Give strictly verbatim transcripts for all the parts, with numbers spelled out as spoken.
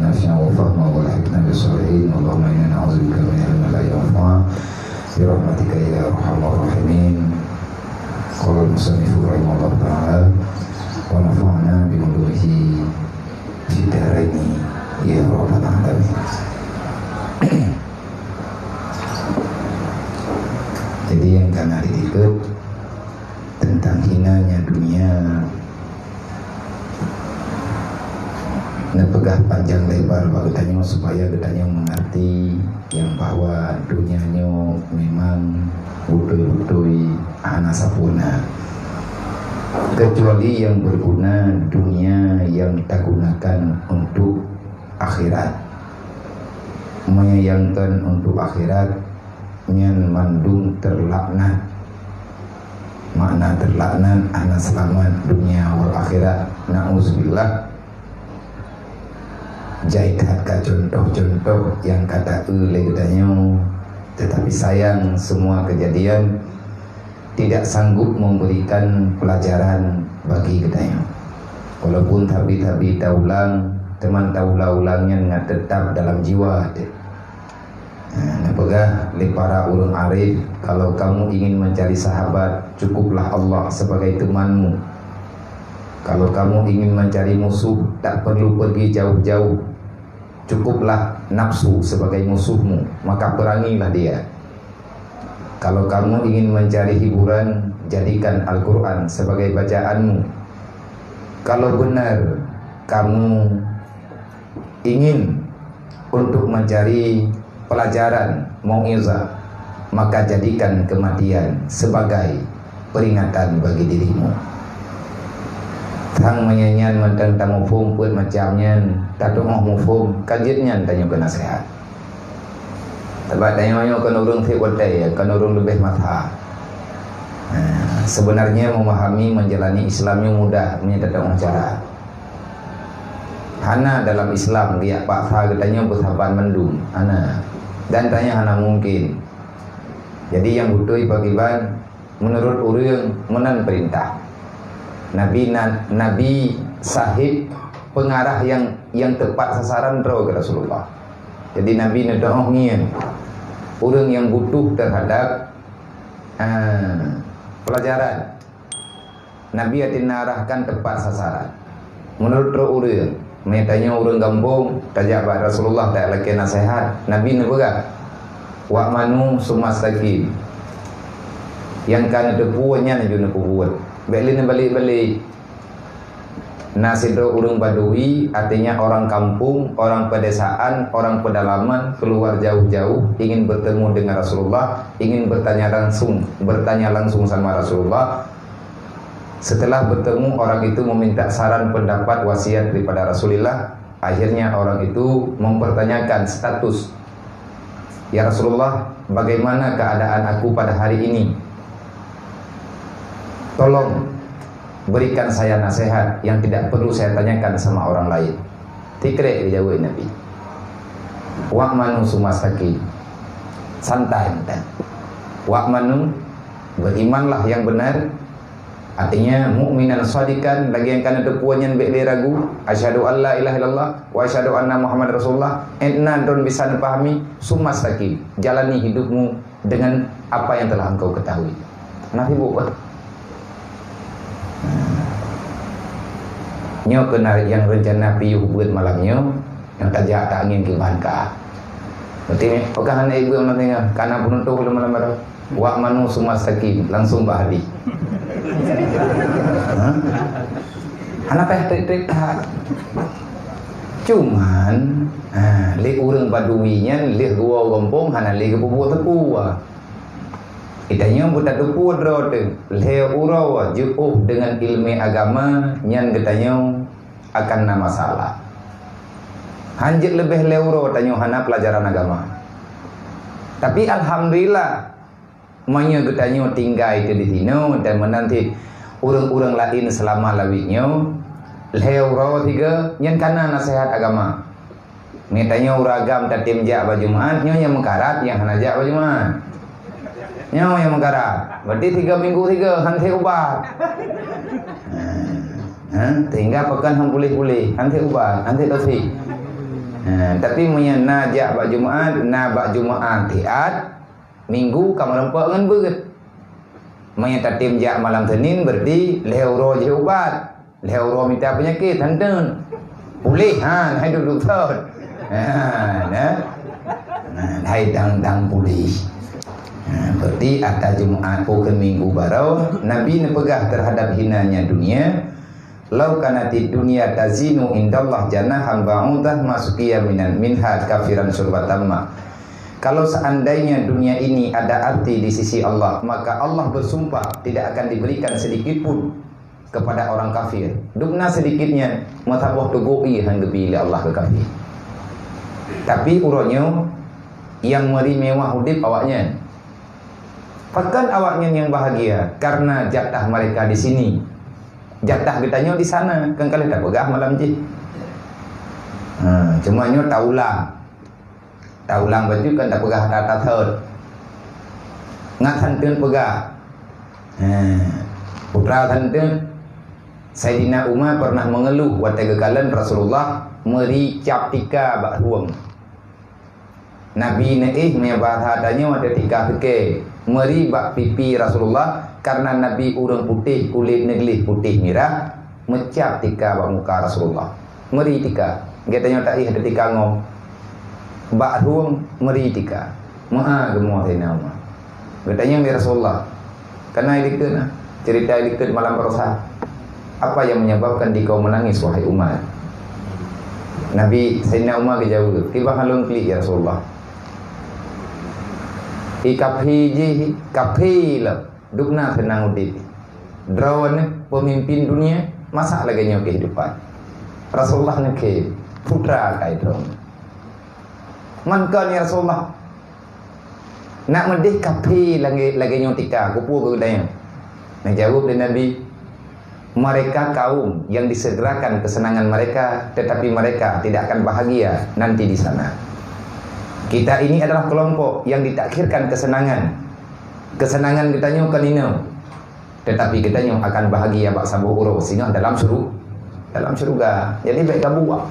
نافعا وفهما والحقنا بالصالحين. اللهم إنا نعوذ بك من علم لا ينفع برحمتك يا أرحم الراحمين. قال المصنف رحمه الله تعالى ونفعنا بعلومه في الدارين يا رب العالمين. Jadi nyang ka na di likot teuntang hinanya dunia, neupeugah panjang lebar bak geutanyoe supaya geutanyoe meungerti nyang bahwa dunia nyoe memang beutôi-beutôi hana sampurna. Kecuali yang berguna dunia yang tagunakan untuk akhirat. Meunyoe nyang kon untuk akhirat, nyan mandum terlaknat. Makna terlaknat, hana seulamat dunia wal akhirat. Nauzubillah. Jai that ka contoh-contoh nyang ka taeu lé geutanyoe, tetapi sayang semua kejadian tidak sanggup memberikan pelajaran bagi geutanyoe. Walaupun tabi-tabi taulang, teuma taulang-ulang nyan ngat teutap dalam jiwa teuh. Nah, neupeugah lé para ureuëng arif, kalau kamu ingin mencari sahabat, cukuplah Allah sebagai temanmu. Kalau kamu ingin mencari musuh, tak perlu pergi jauh-jauh. Cukuplah nafsu sebagai musuhmu, maka perangilah dia. Kalau kamu ingin mencari hiburan, jadikan Al-Quran sebagai bacaanmu. Kalau benar kamu ingin untuk mencari pelajaran, mau'izah, maka jadikan kematian sebagai peringatan bagi dirimu. Sang meunyan mantong tamuphom peuet macam nyan, tatu'oh muphom, ka jeuet nyan tanyoe keu naseuhat. Sabab tanyoe nyoe kon ureuëng sép watée, kon ureuëng leubeh masa. Nah, sebenarnya memahami menjalani Islam nyoe mudah meunyoe tatu'oh cara. Hana dalam Islam geujak paksa geutanyoe beusaban mandum, hana. Dan tanyoe hana mungkin. Jadi nyang beutôi pakriban, menurut ureuëng meunan peurintah. Nabi na-, Nabi sahib pengarah yang, yang tepat sasaran droe keu Rasulullah. Jadi Nabi neudoh ngieng ureuëng yang butuh terhadap, eh, pelajaran. Nabi atin arahkan tepat sasaran. Menurut droe ureuëng, meunyoe tanyoe ureuëng gampông, tajak bak Rasulullah talakée naseuhat, Nabi neupeugah, "Wa'manu summa staqim." Nyang ka neuteupeue nyan laju neupeubuet. Bék lé neubalek-balek. Na sidroe ureuëng badui, artinya orang kampung, orang pedesaan, orang pedalaman, keluar jauh-jauh, ingin bertemu dengan Rasulullah, ingin bertanya langsung, bertanya langsung sama Rasulullah. Setelah bertemu, orang itu meminta saran, pendapat, wasiat daripada Rasulullah. Akhirnya orang itu mempertanyakan status, "Ya Rasulullah, bagaimana keadaan aku pada hari ini? Tolong berikan saya nasihat yang tidak perlu saya tanyakan sama orang lain." Tikrek dijawab Nabi. "Wa'manu summa staqim." Santai, santai. "Wa'manu," berimanlah yang benar. Artinya, mukminan shadiqan, lagée nyang ka neuteupeue nyan bék lé ragu, "Asyhadu an la ilaha illallah wa asyhadu anna Muhammad Rasulullah." Entah droe bisa neupahami, summa staqim, jalani hidupmu dengan apa yang telah engkau ketahui. Nah, sibuk bah. Nyoe keunan nyang rencana piôh buet malam nyoe, nyang tajak ta angén kiban ka. Berarti ni, peugah aneuk ibu malam nyoe, kana penutup lom malam baru. "Wa'manu summa staqim," langsung bah hadi. Hah? Hana payah trik-trik that. Cuman, ha, lé ureuëng badui nyan lheueh geuwoe gampông hana lé geupeubuet teupeu. Geutanyoe beutateupeue droe teuh, lhée uroe jiôh deungon iéleumé agama nyan geutanyoe akan na masalah. Hanjeuet leubeh lhée uroe tanyoe hana peulajaran agama. Tapi alhamdulillah, meunyoe geutanyoe tinggai teuh disinoe dan meunan cit ureuëng-ureuëng laén seulama lawét nyoe, lhée uroe sigoe nyan kana naseuhat agama. Meunyoe tanyoe ureuëng agam tatem jak bak Jumat, nyoe nyang meukarat nyang hana jak bak Jumat. Nyoe nyang meukarat. Berarti tiga minggu tiga, han sép ubat. Ha, ha, sehingga pakon han puléh-puléh, han sép ubat, han sép dosi. Ha, tapi meunyoe na jak bak Jumat, na bak Jumat siat, Minggu ka meurumpok ngon beuet. Meunyoe tatem jak malam Senin, berarti lhèe uroe jih ubat. Lhèe uroe mita peunyakét, hanteun. Puléh, ha, hai duek-duek thon. Ha, nah. Nah, hai dang-dang puléh. Ha, berarti ata Jumat, ukeue Minggu baroe, Nabi neupeugah terhadap hinanya dunia, "Lau kanatid dunya tazinu indallah janahan ba'udah ma suqiya minan minha kafiran syurbatamma." Kalau seandainya dunia ini ada arti di sisi Allah, maka Allah bersumpah tidak akan diberikan sedikit pun kepada orang kafir. Dubna sedikitnya, meusaboh teugok ié han geubi lé Allah keu kafir. Tapi uroe nyoe, nyang meuri mewah udeb awaknyan. Pakon awaknyan nyang bahagia? Karena jatah mereka di sini. Jatah geutanyoe di sana, kan ka lheueh tapeugah malam jih. Ha, cuma nyoe taulang. Taulang bacut kan tapeugah ata-ata thot. Ngat hanteun peugah. Ha, putra hanteun. Saidina Umar pernah mengeluh watèe geukalon Rasulullah meuri cap tika bak rueng. Nabi neuéh, meunyoe bahasa tanyoe, ada tika sukée, meuri bak pipi Rasulullah, karena Nabi ureuëng putéh, kulét neugleh putéh mirah, meucap tika bak muka Rasulullah. Meuri tika. Geutanyoe taéh ada tika ngom. Bak rueng meuri tika. Meu'ah geumoe Saidina Umar. Geutanyong lé Rasulullah, "Kana ilikot na? Cerita ilikot malam Baroesa. Apa yang menyebabkan dikau menangis, wahai Umar?" Nabi, Saidina Umar geujaweueb, "Kiban lôn klik, ya Rasulullah. I kaphé jih, kaphé lom, dubna seunang udeb. Droeneuh pemimpin dunia, masa lagée nyoe kehidupan?" Rasulullah neukhém, "Putra kayée droeneuh." "Man kon, ya Rasulullah?" "Nak meudeh kaphé lagée, lagée nyoe tika, keupeue keu geutanyoe?" Neujaweueb lé Nabi, "Mereka kaum yang disegerakan kesenangan mereka, tetapi mereka tidak akan bahagia nanti di sana. Kita ini adalah kelompok yang ditakhirkan kesenangan. Kesenangan geutanyoe kon inoe, tetapi geutanyoe akan bahagia bak saboh uroe singoh dalam syuru-, dalam syeuruga. Jadi, bék gabuek.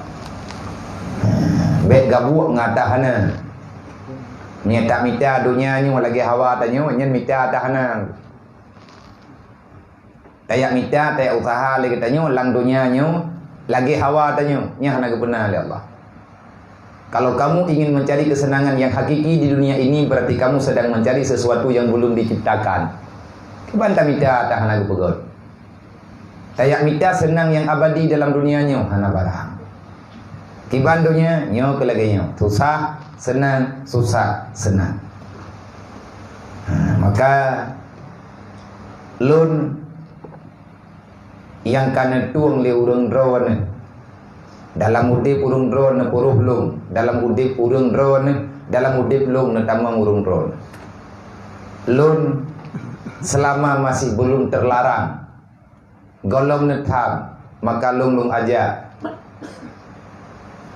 Bék gabuek ngon ata hana. Meunyoe tamita donya nyoe lagée hawa tanyoe, nyan mita ata hana. Tajak mita, tajak useuha lé geutanyoe lam donya nyoe lagée hawa tanyoe, nyan hana geupeuna lé Allah. Kalau kamu ingin mencari kesenangan yang hakiki di dunia ini, berarti kamu sedang mencari sesuatu yang belum diciptakan." Kiban tamita ata hana geupeugét. Tajak mita seunang nyang abadi dalam dunia nyoe, hana barang. Kiban donya nyoe keu lagée nyoe, susah, seunang, susah, seunang. Ha, maka lôn nyang ka neutueng lé ureuëng droeneuh. Dalam udeb ureuëng droeneuh peuroh lôn, dalam udeb ureuëng droeneuh, dalam udeb lôn neutamong ureuëng droeneuh. Lôn selama masih belum terlarang, gohlom neutham, maka lôn lôn ajak.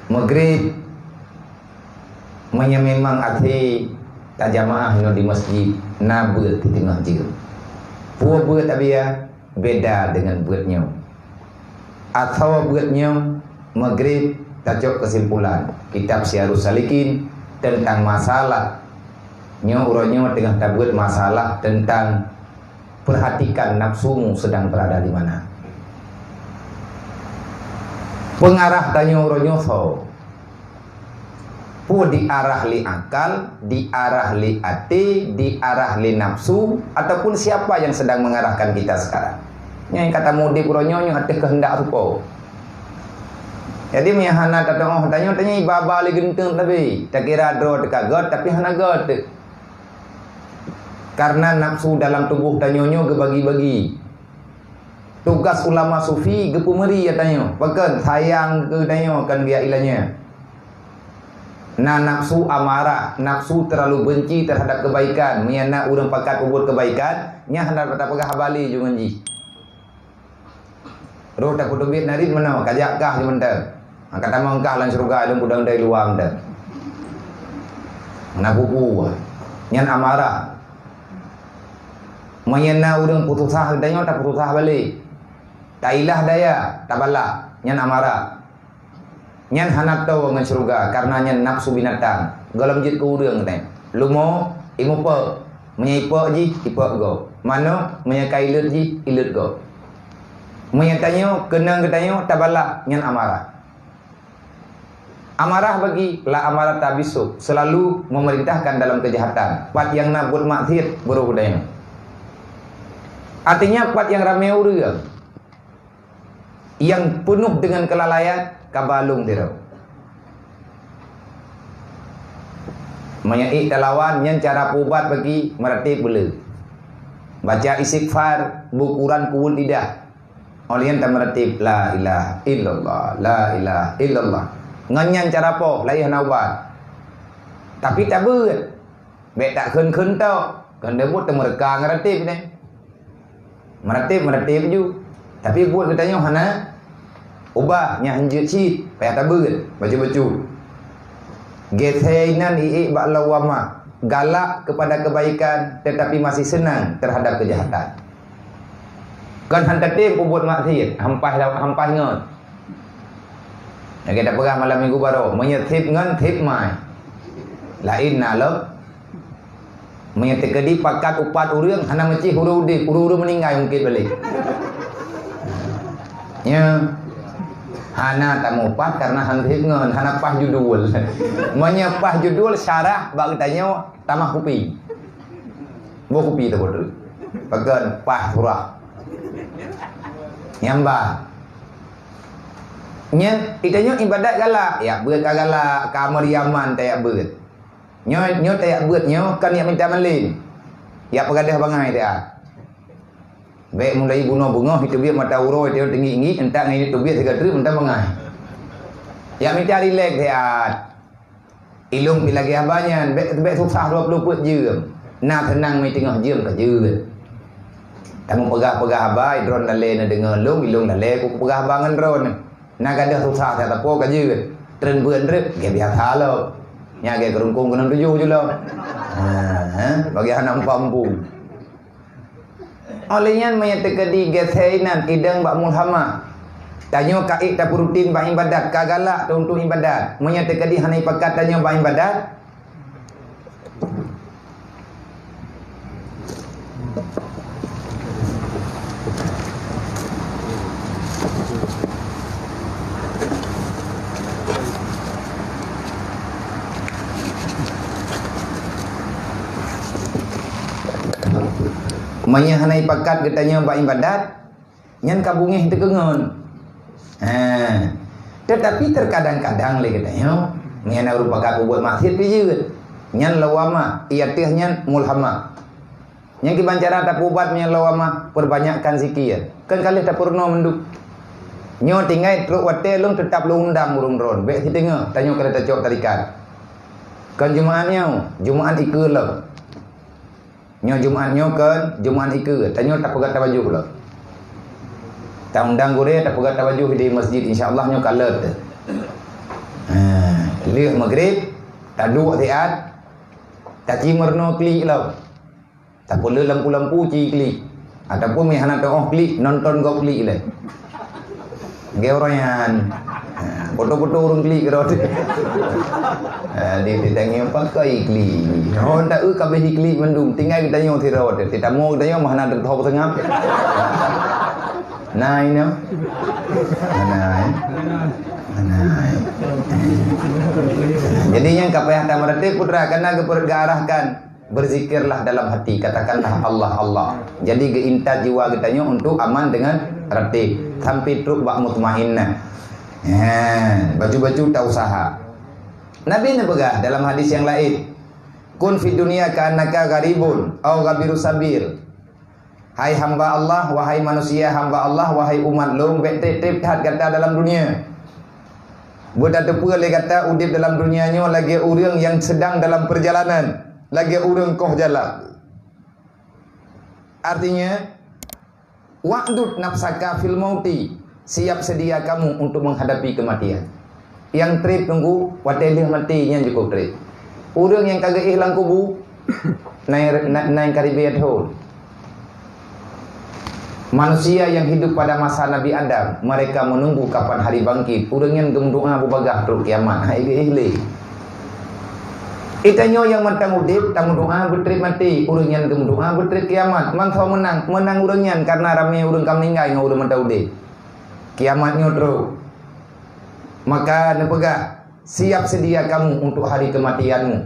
Maghrib, meunyoe memang até tajamaah nyoe di masjid, na beuet di teungoh jeuem. Peue beuet, Abiya? Beda dengan beuet nyoe. Atawa beuet nyoe, Maghrib, tacok kesimpulan kitab Syiarus Salikin tentang masalah nyoe, uroe nyoe teungoh tabeuet masalah tentang perhatikan nafsumu sedang berada di mana. Pengarah tanyoe uroe nyoe soe? Peue diarah lé akal, diarah lé até, diarah lé nafsu, ataupun siapa yang sedang mengarahkan kita sekarang? Nyang ka tamudeb uroe nyoe, nyoe ateueh keuheundak rupa. Jadi, meunyo hana tatu'oh tanyoe, tanyoe iba-ba lé geunteueng tapi takira droe teuka göt, tapi hana göt. Karena nafsu dalam tuboh tanyoe nyoe geubagi-bagi. Tugas ulama sufi geupeumeuri ya tanyoe, pakon sayang keu tanyoe kan biak ilanya. Na nafsu amarah, nafsu terlalu benci terhadap kebaikan. Meunyo na ureuëng pakat peubuet kebaikan, nyan hana tapeugah haba lé ju ngon jih. Roh tapeuteubiet narit meunoe, kajak kah ju mantong. Ka tamong kah lam syeuruga, lôn peudong dai luwa mantong. Hana peue-peue. Nyan amarah. Meunyo na ureuëng peususah geutanyoe, tapeususah balek. Tailah daya, tabalah. Nyan amarah. Nyan hana toe ngon syeuruga, kareuna nyan nafsu binatang. Gohlom jeuet keu ureuëng teuh. Leumo, imeupok. Meunyoe ipok jih, ipok gob. Manok, meunyoe ka ileuet jih, ileuet gob. Meunyoe tanyoe, keunong geutanyoe, tabalah, nyan amarah. Amarah bagi, la amarata bissu, selalu memerintahkan dalam kejahatan. Pat nyang na buet maksiet, beuroh dayang. Artinya, pat nyang ramé ureuëng, nyang peunoh deungon keulalaian, ka balong sidroe. Meunyoe ék talawan, nyan cara peuubat bagi meuratéb beuleu. Baca istighfar, beukuran kuweuet lidah. Óh lheueh nyan tameuratéb, "La ilaha illallah, la ilaha illallah." Ngon nyan cara poh, laén hana ubat. Tapi tabeuet. Bék takheun-kheun tok. Keuneuk buet teumeureuka ngon ratéb nyan. Meuratéb, meuratéb ju. Tapi buet geutanyoe hana ubah, nyan hanjeuet cit, payah tabeuet, bacut-bacut. Gesé inan iék bak lawama, galak kepada kebaikan, tetapi masih senang terhadap kejahatan. Kon han tatem peubuet maksiet, hampah la-, hampah ngon. Lagée tapeugah malam minggu baroe, meunyoe seb ngon seb mai. Laén na lom. Meunyoe teukeudi pakat upat ureuëng, hana meucih ureuëng udeb, ureuëng-ureuëng meuninggai ungkét balek. Nyo. Hana tamupat karena han seb ngon, hana paih judul. Meunyoe paih judul, syarah bak geutanyoe tamah kupi. Boh kupi taboh treuk. Pakon paih surah. Nyambah. Nyan, geutanyoe ibadat galak, yak beuet ka galak, ka meuriaman tayak beuet. Nyoe, nyoe tayak beuet nyoe kon yak mita malem. Yak peugadôh bangai tayak. Bék mulai bunoe beungoh, iteubiet mata uroe, iteubiet teungi-ngi, entak ngon iteubiet siga treuk mantong bangai. Yak mita rilek tayak. Ilong pi lagée haba nyan, bék, bék susah dua ploh peuet jeuem. Na seunang meuteungoh jeuem ka jeuet. Tamu peugah-peugah haba, droen lalée na deungoe lôn, ilong lalée ku peugah haba ngon droen. Na gadôh susah that apo ka jeuet. Treun beuet reuek, ge biasa lom. Nya ge keurungkong keunong tujoh ju lom. Ha, ha, bagi hana mampu. Óh lheueh nyan meunyoe teukeudi gesé inan idong bak mulhamah. Tanyoe ka ék tapeurutin bak ibadat, ka galak tauntok ibadat. Meunyoe teukeudi hana ipakat tanyoe bak ibadat, meunyoe hana ipakat geutanyoe bak ibadat, nyan ka beungéh teukeungon. Ha. Tetapi terkadang-kadang lé geutanyoe, nyan ureuëng pakat peubuet maksiet pih jeuet. Nyan lawamah, iateueh nyan mulhamah. Nyang kiban cara tapeuubat meunyoe lawamah, perbanyakkan zikir. Kon ka lheueh tapeurunoe mandum. Nyoe tinggai trok watée lôn teutap lôn undang ureuëng droen, bék siteungoh, tanyoe ka lheueh tacok tarikat. Kon Jumaat nyoe, Jumaat ikeue lom. Nyoe Jumaat nyoe kon, Jumaat ikeue, tanyoe tapeugah tabajoh lom. Taundang gurée tapeugah tabajoh di masjid, insya Allah nyoe ka lheueh. Ha, lheueh maghrib, taduek siat, taci meurunoe klik lom. Tapeuleueh lampu-lampu ci klik. Ataupun meuhana teuoh klik, nonton gob klik lé. Geu ureuëng nyan. Ha, foto-foto ureuëng klik keudroe. Ha, di, di tangieng pakai klik. Oh, tak eu kabeh klik mandum. Tinggai geutanyoe sidroe teuh. Titamu geutanyoe meuhana teuoh seungab. Nah, ini. Nah, eh. Nah, eh. Jadi nyang ka payah tameuratéb putra, karena geuper-, geuarahkan. Berzikirlah dalam hati, katakanlah, "Allah, Allah." Jadi geuintat jiwa geutanyoe untuk aman dengan ratéb, sampai trok bak mutmainnah. Ha, bacut-bacut ta usaha. Nabi neupeugah dalam hadis nyang laén, "Kun fid dunya ka'annaka gharibun au ghabiru sabil." Hai hamba Allah, wahai manusia hamba Allah, wahai umat lôn, bék treb-treb that gata dalam dunia. Beutateupeue lé gata udeb dalam dunia nyoe lagée ureuëng nyang sedang dalam perjalanan, lagée ureuëng koh jalan. Artinya, wa'dud nafsaka fil mauti, siap sedia kamu untuk menghadapi kematian. Nyang treb teungku, watée lheueh maté nyan jikôb treb. Ureuëng nyang ka geuéh lam kubu, nai, nai, nai ka ribée thon. Manusia yang hidup pada masa Nabi Adam, mereka menunggu kapan hari bangkit. Ureuëng nyan geumeudoá beubagaih trok kiamat, hai geuéh lé. Geutanyoe nyang mantong udeb, tameudoá beutreb maté. Ureuëng nyan geumeudoá beutreb kiamat. Mantong meunang, meunang ureuëng nyan karena ramé ureuëng ka meuninggai ngon ureuëng mantong udeb. Kiamat nyoe trok. Maka neupeugah, "Siap seudia kamu untuk hari kematianmu.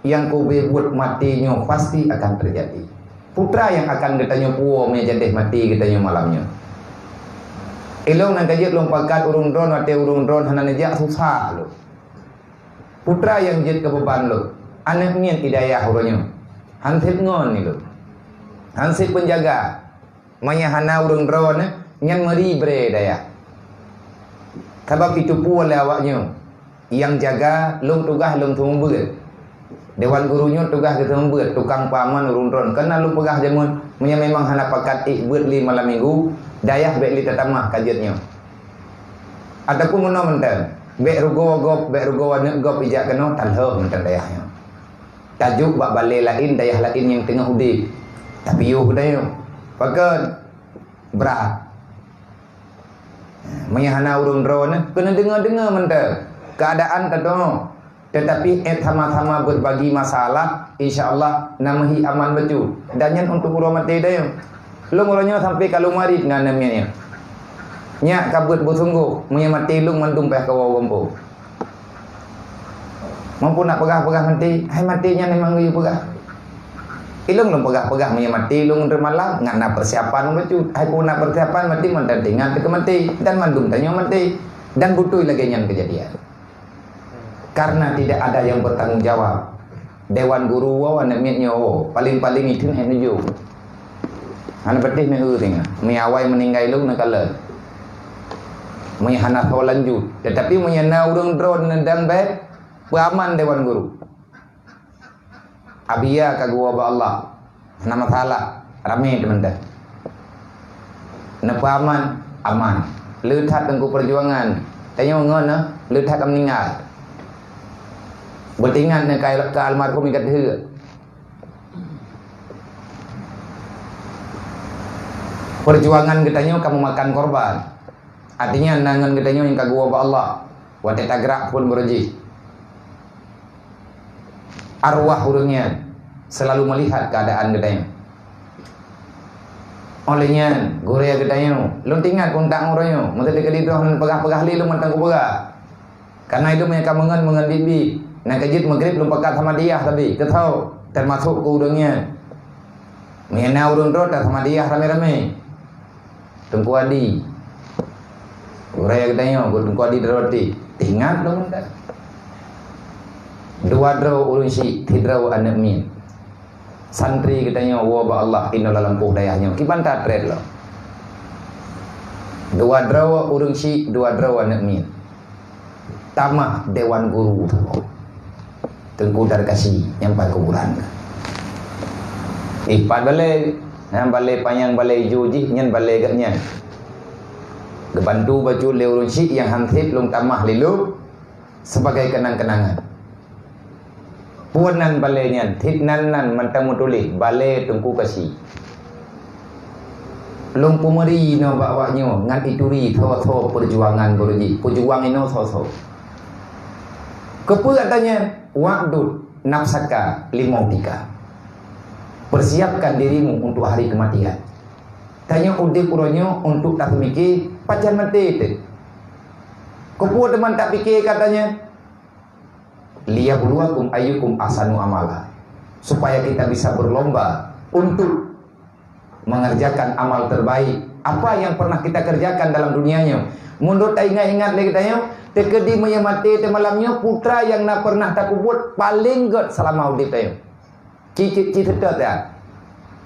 Nyang kube buet maté nyoe pasti akan teujadi." Peue nyang akan geutanyoe puwoe meunyoe jadeh maté geutanyoe malam nyoe? Ilong nyang ka jeuet lôn pakat ureuëng droen, watée ureuëng droen hana neujak susah lôn. Peue nyang jeuet keu beuban lôn? Aneuëk miet di dayah uroe nyoe. Hanseb ngon ilôn. Hanseb peunjaga. Meunyoe hana ureuëng droen, nyan meuri bré dayah. Sabab jiteupeue lé awaknyoe, nyang jaga lôn tugaih lôn seumeubeuet. Dewan guru nyoe tugaih geuseumeubeuet, tukang peuaman ureuëng droen. Keunan lôn peugah jameun, meunyoe memang hana pakat ék beuet lé malam minggu, dayah bék lé tatamah ka jeuet nyoe. Ataupun meunoe mantong, bék rugoe gob, bék rugoe aneuëk gob ijak keunoe, talheueh mantong dayah nyoe. Tajok bak balée laén, dayah laén nyang teungoh udeb. Tapi yoh dayah. Pakon? Brat. Meunyoe hana ureuëng droen, keuneuk deungoe-deungoe mantong keuadaan tanyoe. Tetapi ék sama-sama berbagi masalah, insya Allah na meuhi aman bacut. Dan nyan untuk uroe maté dayah. Lôn uroe nyoe sampai ka lôn marit ngon aneuëk miet nyoe. Nyak ka beuet beusunggoh, meunyoe maté lôn mandum payah kawoe gampông. Mampu nak peugah-peugah maté, hai maté nyan memang geuyue peugah. Ilong lôn peugah-peugah meunyoe maté lôn reumalam, ngat na persiapan lôn bacut. Hai peue na persiapan maté mantong teuingat teuka maté, dan mandum tanyoe maté. Dan beutôi lagée nyan keujadian. Karena tidak ada yang bertanggung jawab. Dewan guru woe, aneuëk miet nyoe woe, paling-paling ikheun hai neujok. Hana patéh neueu ringa. Meunyoe awai meuninggai lôn neukalon. Meunyoe hana soe lanjut. Tetapi meunyoe na ureuëng droen dan bék, peuaman dewan guru. Abia ka geuwoe bak Allah. Hana masalah, ramé teumantong. Neupeuaman, aman. Le that teungku perjuangan. Tanyoe ngon, le that ka meuninggai. Beutingat neuka ka almarhum ikat deuek. Perjuangan geutanyoe ka meumakan korban. Artinya na ngon geutanyoe nyang ka geuwoe bak Allah. Watée tagrak phon beureuji. Arwah ureuëng nyan selalu melihat keadaan geutanyoe. Oleh nyan, gurée geutanyoe, lôn tingat kontak ngon uroe nyoe, meuseuti keudroe hana peugah-peugah lé lôn mantong kupeugah. Karena ilong meunyoe ka meungon-meungon biet-biet, nyang ka jeuet meugreb lôn pakat sama diyah sabe, keutau, teumasok keu ureuëng nyan. Meunyoe na ureuëng droe ta sama diyah ramé-ramé. Teungku Adi. Gurée geutanyoe, Teungku Adi Darwati. Ingat lôn mantong. Dua droe ureuëng syik, sidroe aneuëk miet. Santri geutanyoe woe bak Allah inoe lam lampôh dayah nyoe. Kiban that treb lom. Dua droe ureuëng syik, dua droe aneuëk miet. Tamah dewan guru saboh. Teungku Darkasi nyang paih kuburan. Ipat balée, nyang balée panyang balée ijo jih nyan balée geuh nyan. Geubantu bacut lé ureuëng syik nyang hanseb lôn tamah lé lôn sebagai kenang-kenangan. Peue nan balée nyan, thiet nan nan mantong meutuléh balée Teungku Kasi. Lôn peumeuri inoe bak awaknyoe ngon ituri soe-soe perjuangan beureuji, peujuang inoe soe-soe. Keupeue ata nyan? Wa'dud nafsaka limautika. Persiapkan dirimu untuk hari kematian. Tanyoe udeb uroe nyoe untuk tapeumike pajan maté teuh. Keupeue teuma tapike katanya? "Liyabluwakum ayyukum ahsanu amala." Supaya kita bisa berlomba untuk mengerjakan amal terbaik apa yang pernah kita kerjakan dalam dunia nyoe. Meunurot taingat-ingat lé geutanyoe, teukeudi meunyoe maté teuh malam nyoe, peue nyang na pernah tapeubuet paleng gét selama udeb tanyoe. Cit-cit cit seutôt ya.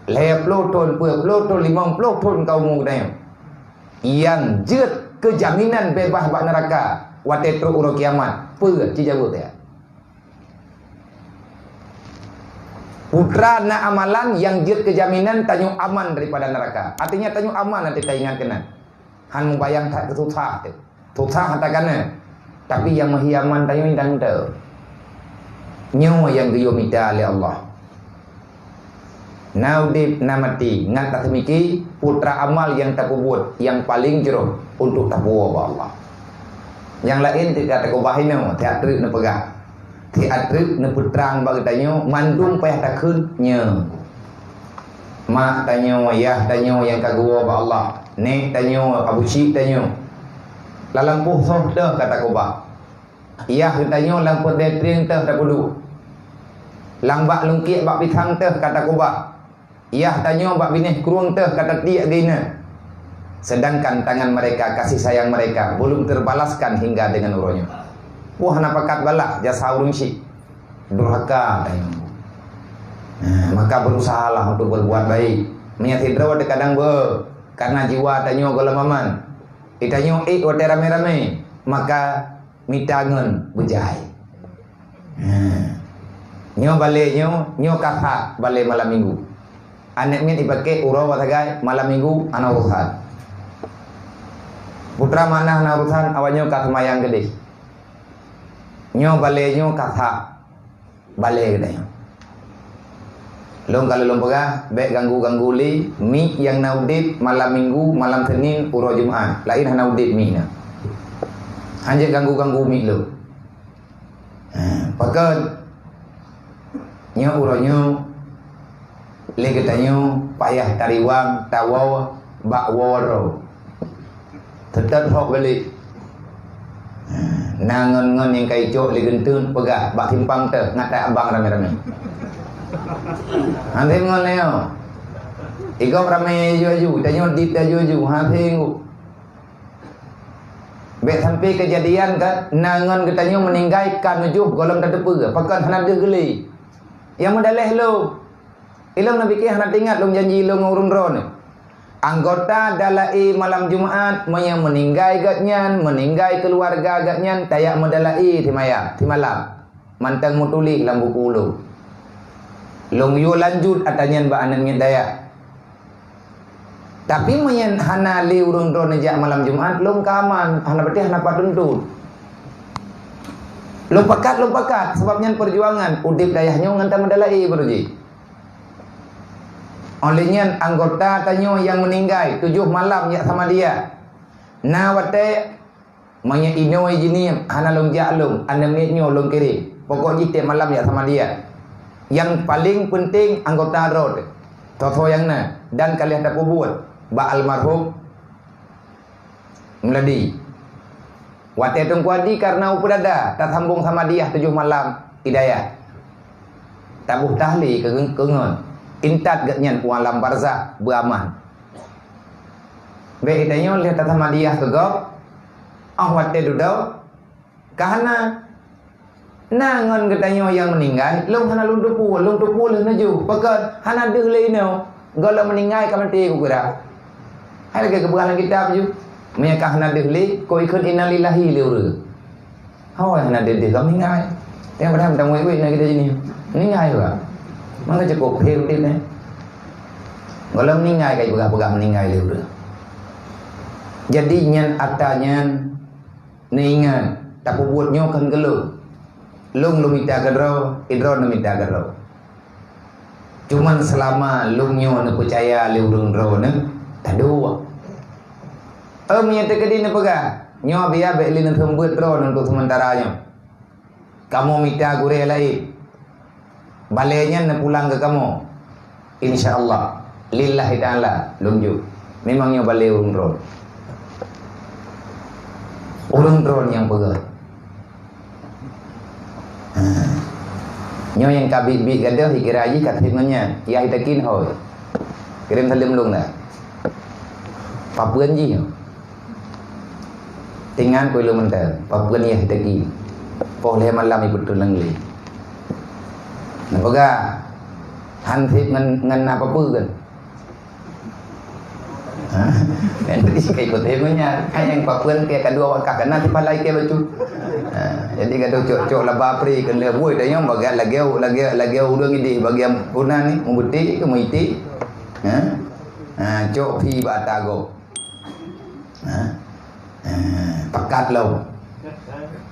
Lhée ploh thon, peuet ploh thon, limong ploh thon ka umu geutanyoe. Nyang jeuet keu jaminan beubaih bak neuraka watée trok uroe kiamat, peue? Ci jaweueb ya. Peue na amalan nyang jeuet keu jaminan tanyoe aman daripada neuraka. Artinya tanyoe aman watée taingat keunan. Han mubayang that keu susah teuh. Susah that kana. Tapi nyang meuhi aman tanyoe indang teuh. Nyoe nyang geuyue mita lé Allah. Na udeb, na maté, ngat taseumiki putra amal nyang tapeubuet nyang paleng jroh untuk tapuwoe bak Allah. Nyang laén teuka takubah inoe, tiat treuk neupeugah. Tiat treuk neupeutrang bak geutanyoe mandum payah takheun nyoe. Mak tanyoe, yah tanyoe nyang ka geuwoe bak Allah, nék tanyoe, abusyik tanyoe. Lam lampôh soh teuh ka takubah. Yah geutanyoe lam peureudée trieng teuh tapeuduek. Lam bak lungkiek bak pisang teuh ka takubah. Yah tanyoe bak binéh krueng teuh ka tatiek geuineuk. Sedangkan tangan mereka, kasih sayang mereka belum terbalaskan hingga dengan uroe nyoe. Wah, hana pakat balah jasa ureuëng syik. Durhaka tanyoe. Nah, maka berusahalah untuk berbuat baik. Meunyo sidroe teukadang beu, karena jiwa tanyoe gohlom aman. Di tanyoe ék watée ramé-ramé, maka mita ngon beujai. Ha. Nyoe balée nyoe, nyoe ka that balée malam minggu. Aneuk miet ipaké uroe sagai malam minggu hana urusan. Putra manah hana urusan, awak nyoe ka seumayang keudeh. Nyoe balée nyoe ka that balée geutanyoe. Lôn ka lôn peugah, bék ganggu-ganggu lé miek nyang na udeb malam minggu, malam Senin, uroe Jumat. Laén hana udeb miek nyan. Hanjeuet ganggu-ganggu miek lôn. Ha, pakon? Nyoe uroe nyoe lé geutanyoe payah tariwang tawoe bak woe droe. Teutap hok balék. Na ngon-ngon nyang ka icok lé geunteuen peugah bak simpang teuh ngat abang ramé-ramé. Hase ngon lé nyoe. Igom ramé aju-aju, tanyoe dit aju-aju, hase ngon. Bék sampai keujadian ka na ngon geutanyoe meuninggai ka nujoh gohlom tateupeue, pakon hana deuh geulé. Nyang meudaleh lôn. Ilong na bike hana teuingat lôn janji lôn ngon ureuëng droeneuh. Anggota dalae malam Jumat meunyoe meuninggai gobnyan, meuninggai keuluwarga gobnyan, tajak meudalae simayang, simalam. Mantong meutuléh lam buku lôn. Lôn yue lanjut ata nyan bak aneuk miet dayah. Tapi meunyoe hana lé ureuëng droeneuh jak malam Jumat, lôn ka aman, hana berarti hana pat tuntut. Lôn pakat, lôn pakat, sabab nyan peujuangan udeb dayah nyoe ngon tameudalae baroe jih. Óh lheueh nyan anggota tanyoe nyang meuninggai tujoh malam jak Samadiyah. Na watée meunyoe inoe jinih hana lôn jak lôn, aneuk miet nyoe lôn kirém. Pokok jih tieb malam jak Samadiyah. Nyang paleng peunteng anggota droe teuh. Soe-soe nyang na dan ka lheueh tapeubuet bak almarhum Meuladi. Watée Teungku Adi karna upeue dada tasambong Samadiyah tujoh malam Hidayah. Taboh tahlé keu, keu ngon. Intat gobnyan u alam barzakh beuaman. Bék geutanyoe lheueh tasamadiyah keu gob, óh watée dudoe, ka hana. Na ngon geutanyoe nyang meuninggai, lôn hana lôn teupeue, lôn teupeue lheueh neujoh. Pakon? Hana deuh lé inoe, gohlom meuninggai ka maté kukira. Hai lagée geupeugah lam kitab ju, meunyoe ka hana deuh lé, kok ikheun innalillahi lé ureuëng. Hôi, hana deuh-deuh ka meuninggai. Teuh padahai meutamong wét-wét na kita jih ni. Meuninggai juga. Maka cukup phe udeb nyan. Gohlom meuninggai ka jipeugah-peugah meuninggai lé ureuëng. Jadi nyan ata nyan neuingat, tapeubuet nyoe kan keu lôn. Lôn lôn mita keudroe, idroe neumita keudroe. Cuman seulama lôn nyoe neupeucaya lé ureuëng droeneuh, taduek. Em, nyang teukeudi neupeugah, nyoe biya bék lé neuseumeubeuet droeneuh untuk seumeuntara nyoe. Kamoe mita gurée laén. Balée nyan neupulang keu kamoe. Insya Allah. Lillahi ta'ala, lôn jok. Memang nyoe balée ureuëng droe. Ureuëng droe nyang peugah. Ha. Nyoe nyang ka biet-biet gadoh, ikira jih ka treb ngon nyan. Yah itakin hôi. Kirém saleuem lôn dah. Papeuen jih nyoe. Tingan keu lôn mantong, papeuen yah itakin. Poh lhée malam ipeutrön lam glé. Neupeugah, han treb ngon, ngon na papeuen. Ha? Nanti kai kote punya, hai nyang papeuen ke kedua wakah kena tiba lai ke bacut. Ha, jadi gadoh cok-cok laba pri kena buai dah nyang bagian lageu, lageu, lageu urang idih bagian puna ni, meubuti ke meuiti. Ha? Ha, cok pi bak tago. Ha? Ha, pakat lo.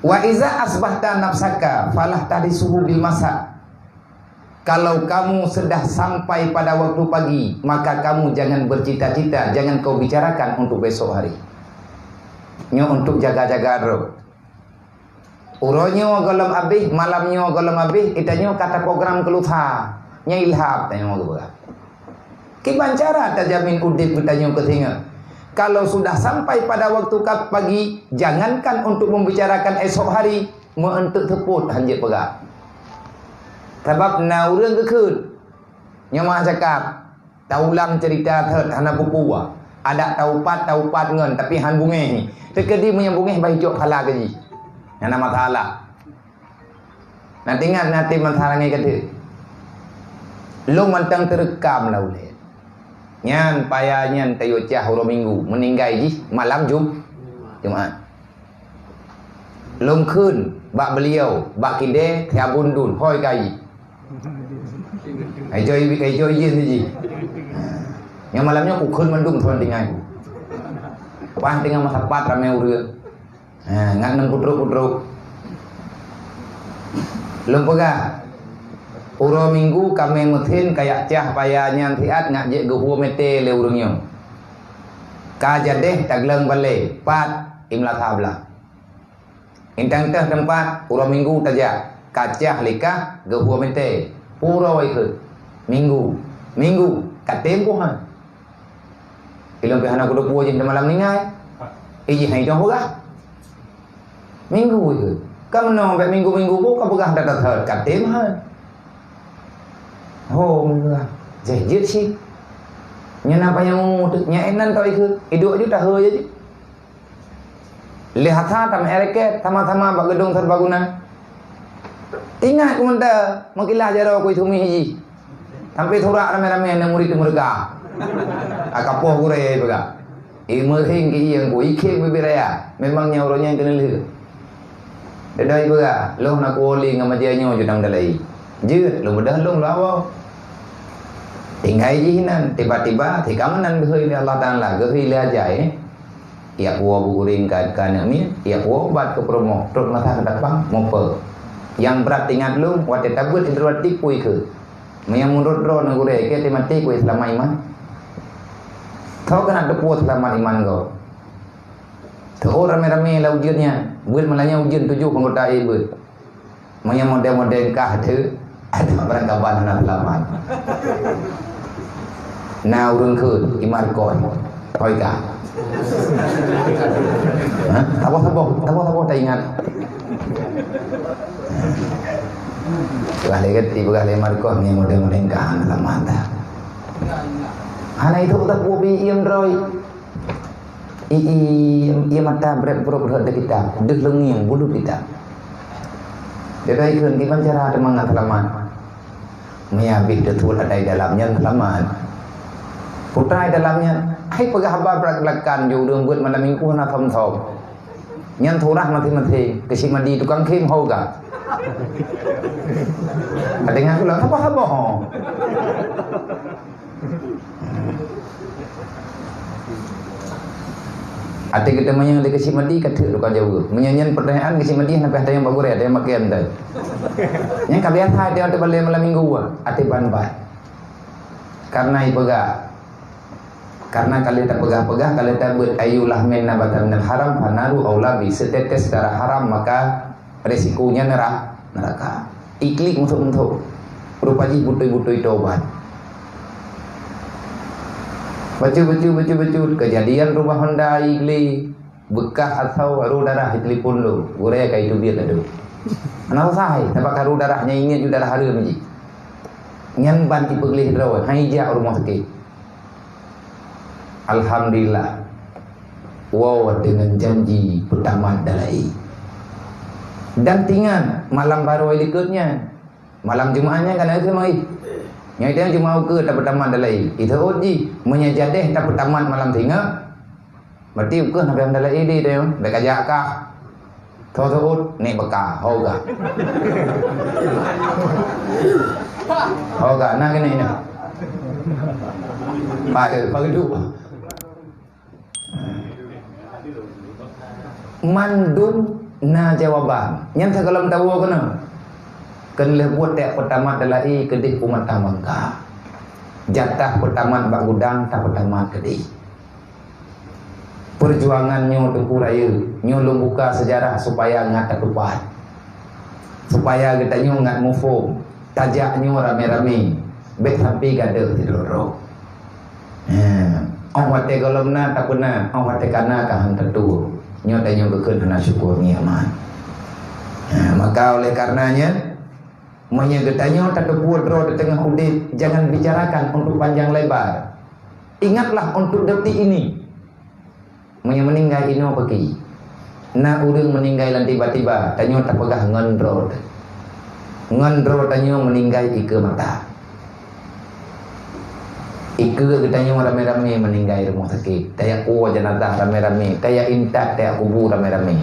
Wa iza asbahta nafsaka falah tadisuhu bil masa. Kalau kamu sudah sampai pada waktu pagi, maka kamu jangan bercita-cita, jangan kau bicarakan untuk besok hari. Nyoe untuk jaga-jaga droe. Uroe nyoe gohlom abéh, malam nyoe gohlom abéh, geutanyoe ka taprogram keu lusa. Nyan ilham tanyoe geupeugah. Kiban cara tajamin udép geutanyoe keu singoh? Kalau sudah sampai pada waktu ka pagi, jangankan untuk membicarakan esok hari, meu-, untuk seupôt hanjeuet peugah. Sabab na ureuëng geukheun, nyoe meucakap, taulang ceurita thot hana peue-peue. Adak taupat, taupat ngon, tapi han beungéh. Teukeudi meunyoe beungéh bah icok phala keu jih. Hana masalah. Na teuingat, na teuingat masalah ngai ka teuk. Lôn mantong teureukam lam ulée. Nyan paya nyan tayue cah uroe Minggu, meuninggai jih malam Jum-, Jumat. Lôn kheun bak beuliau, bak kidée, siabun dun, hôi kayi. Hai joi, hai joi yen jih. Nyang malam nyoe kukheun mandum tuan tinggai ku. Pas teungoh meusapat ramé ureuëng. Ha, ngat nem putrok-putrok. Lôn peugah, uroe Minggu kamé meusen kayak cah paya nyan siat ngat jeuet geuhue mete lé ureuëng nyoe. Ka jadeh tagleng balée, pat imla sablah. Intang teuh teumpat, uroe Minggu tajak, ka cah likah geuhue mete. Pura wai kheun, Minggu, Minggu, ka tem boh han. Ilong pih hana kuteupue jih di malam ningai. Ijih hai jong peugah. Minggu itu. Ka meunoe bék minggu-minggu boh ka peugah data thot ka tem han. Ho, meunyoe jih jeuet sih. Nyan apa nyang ungu tu? Nyan inan tau ikeu. Iduek ju tahe je. Lé hasa tam ereket sama-sama bak gedong serbaguna. Ingat ku menta meukilah jaroe ku isumi hiji. Sampai surak ramé-ramé aneuk murit meureuka. Akapoh gurée peugah. Imeuhing keu ieng ku ikhém bibit raya. Memang nyang uroe nyan keuneulheueh. Dedai peugah, lôn na kuwoli ngon meujeuet nyoe jutang dalai. Jeuet, lôn beudôh lôn lawau. Tinggai jih nan, tiba-tiba, tika meunan geuhôi lé Allah Taala, geuhôi lé ajai. Iyak woe beuguring ka, ka aneuk miet, iyak woe ubat keu peurumoh, trok masa keudapang, mupe. Nyang brat ingat lôn, watée tabeuet sidroe tipu ikeu. Meunyoe meunurot droeneuh gurée, keu maté keu seulamat iman. Tho keuneuk teupeu seulamat iman gob. Teuôt ramé-ramé lam ujeuen nyan, beuet meulanyang ujeuen tujoh anggota éh beuet. Meunyoe model-model kah teu, ada barang kaban hana seulamat. Na ureuëng kheun, iman koi. Hôi kah. Hah? Saboh-saboh, saboh-saboh taingat. Peugah lé geuti, peugah lé Markos ngon model-model kah hana seulamat dah. Hana itu utak bubi iem droe. I, i, ie mata brek brok rhot di kitab, deuh leungieng bulut kitab. Dedai kheun kiban cara teuma seulamat. Meunyo abéh teutuet atai dalam nyan seulamat. Putai dalam nyan, hai peugah haba brat-brat kan ju ureuëng beuet malam minggu hana thom-thom. Nyan surah maté-maté, keuchik mandi tukang khém ho ga. Até ngon gula, sapa-sapa ho. Até geuteumanyong lé keuchik mandi ka teuk tukang jaweueb. Meunyoe nyan peurtanyaan keuchik mandi hana payah tanyong bak gurée, tanyong bak kiai mantong. Nyan ka biasa até, até balée malam minggu, até ban-ban. Karena ipeugah, karena ka lheueh tapeugah-peugah, ka lheueh tabeuet, "Ayyu lahmin nabata minal haram, fannaru aula bih." Seutetes darah haram, maka resikonya nera-, neraka. Iklik meuthok-meuthok. Rupa jih butôi-butôi tobat. Bacut, bacut, bacut, bacut. Kejadian rumah Honda Igli, beukah asau ru darah di telepon lu. Gurée ka itu biet adu. Hana usah hai, sabab ka ru darah nyan ingat ju darah hareuem jih. Nyan ban ipeugleh droe, hai jak rumoh sakét. Alhamdulillah. Woe deungon janji peutamat dalai. Dan tingat, malam barô likot nyan, malam Jumat nyan ka na seumai. Nyang itu Jumat ukeue tapeutamat dalai. Itu jih, meunyo jadeh tapeutamat malam singoh, berarti ukeue na payah dalai di tu, bèk kajak kah. Tho teuôt, nek beuka, ho ga. Ho ga, na keuneuk nyoe. Pakai, pakai duek. Mandum na jawaban. Nyan sigohlom tawoe keunoe. Keu lheueh buet tajak peutamat dalai keudeh u Matang Bangka. Jatah peutamat bak gudang tapeutamat keudeh. Peujuangan nyoe Teungku Rayeuk, nyoe lôn buka seujarah supaya ngat tatupat. Supaya geutanyoe ngat muphom, tajak nyoe ramé-ramé, bék sampoe gadôh sidroe-droe. Ha, óh watée gohlom na tapeuna, óh watée ka na ka han teutuwoe. Nyoe tanyoe geukheun hana syukur nikmat. Ha, maka oleh karenanya, meunyoe geutanyoe tateupeue droe di teungoh udeb, jangan bicarakan untuk panjang lebar. Ingatlah untuk detik ini. Meunyoe meuninggai inoe peuki, na ureuëng meuninggai lam tiba-tiba, tanyoe tapeugah ngon droe teuh. Ngon droe tanyoe meuninggai ikeue mata. Ikeue geutanyoe ramé-ramé meuninggai rumoh sakét. Tajak kuwoe jenazah ramé-ramé, tajak intat, tajak kubu ramé-ramé.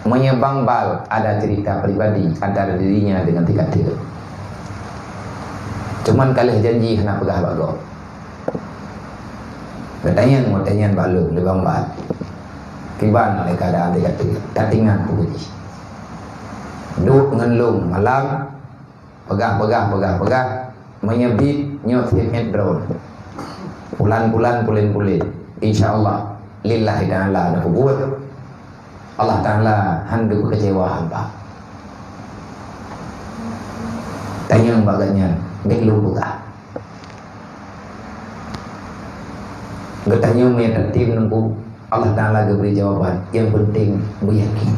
Meunyoe Bang Bal ada cerita pribadi antara dirinya dengan Tika Teuh. Cuman ka lheueh janji hana peugah bak gob. Geutanyong, geutanyong bak lôn, lé Bang Bal. Kiban lé keuadaan Tika Teuh, tatingan peue jih. Duek ngon lôn malam, peugah, peugah, peugah, peugah. Meunyoe bit, nyoe sifeuet droe. Pulan-pulan, pulen-pulen. Insya Allah, lillahi ta'ala na peubuet. Allah Ta'ala han geupeu keucewa hamba. Tanyong bak gobnyan, bék lôn peugah. Geutanyong meunyoe tatem Teungku, Allah Ta'ala geubri jawaban. Nyang penting beuyakin.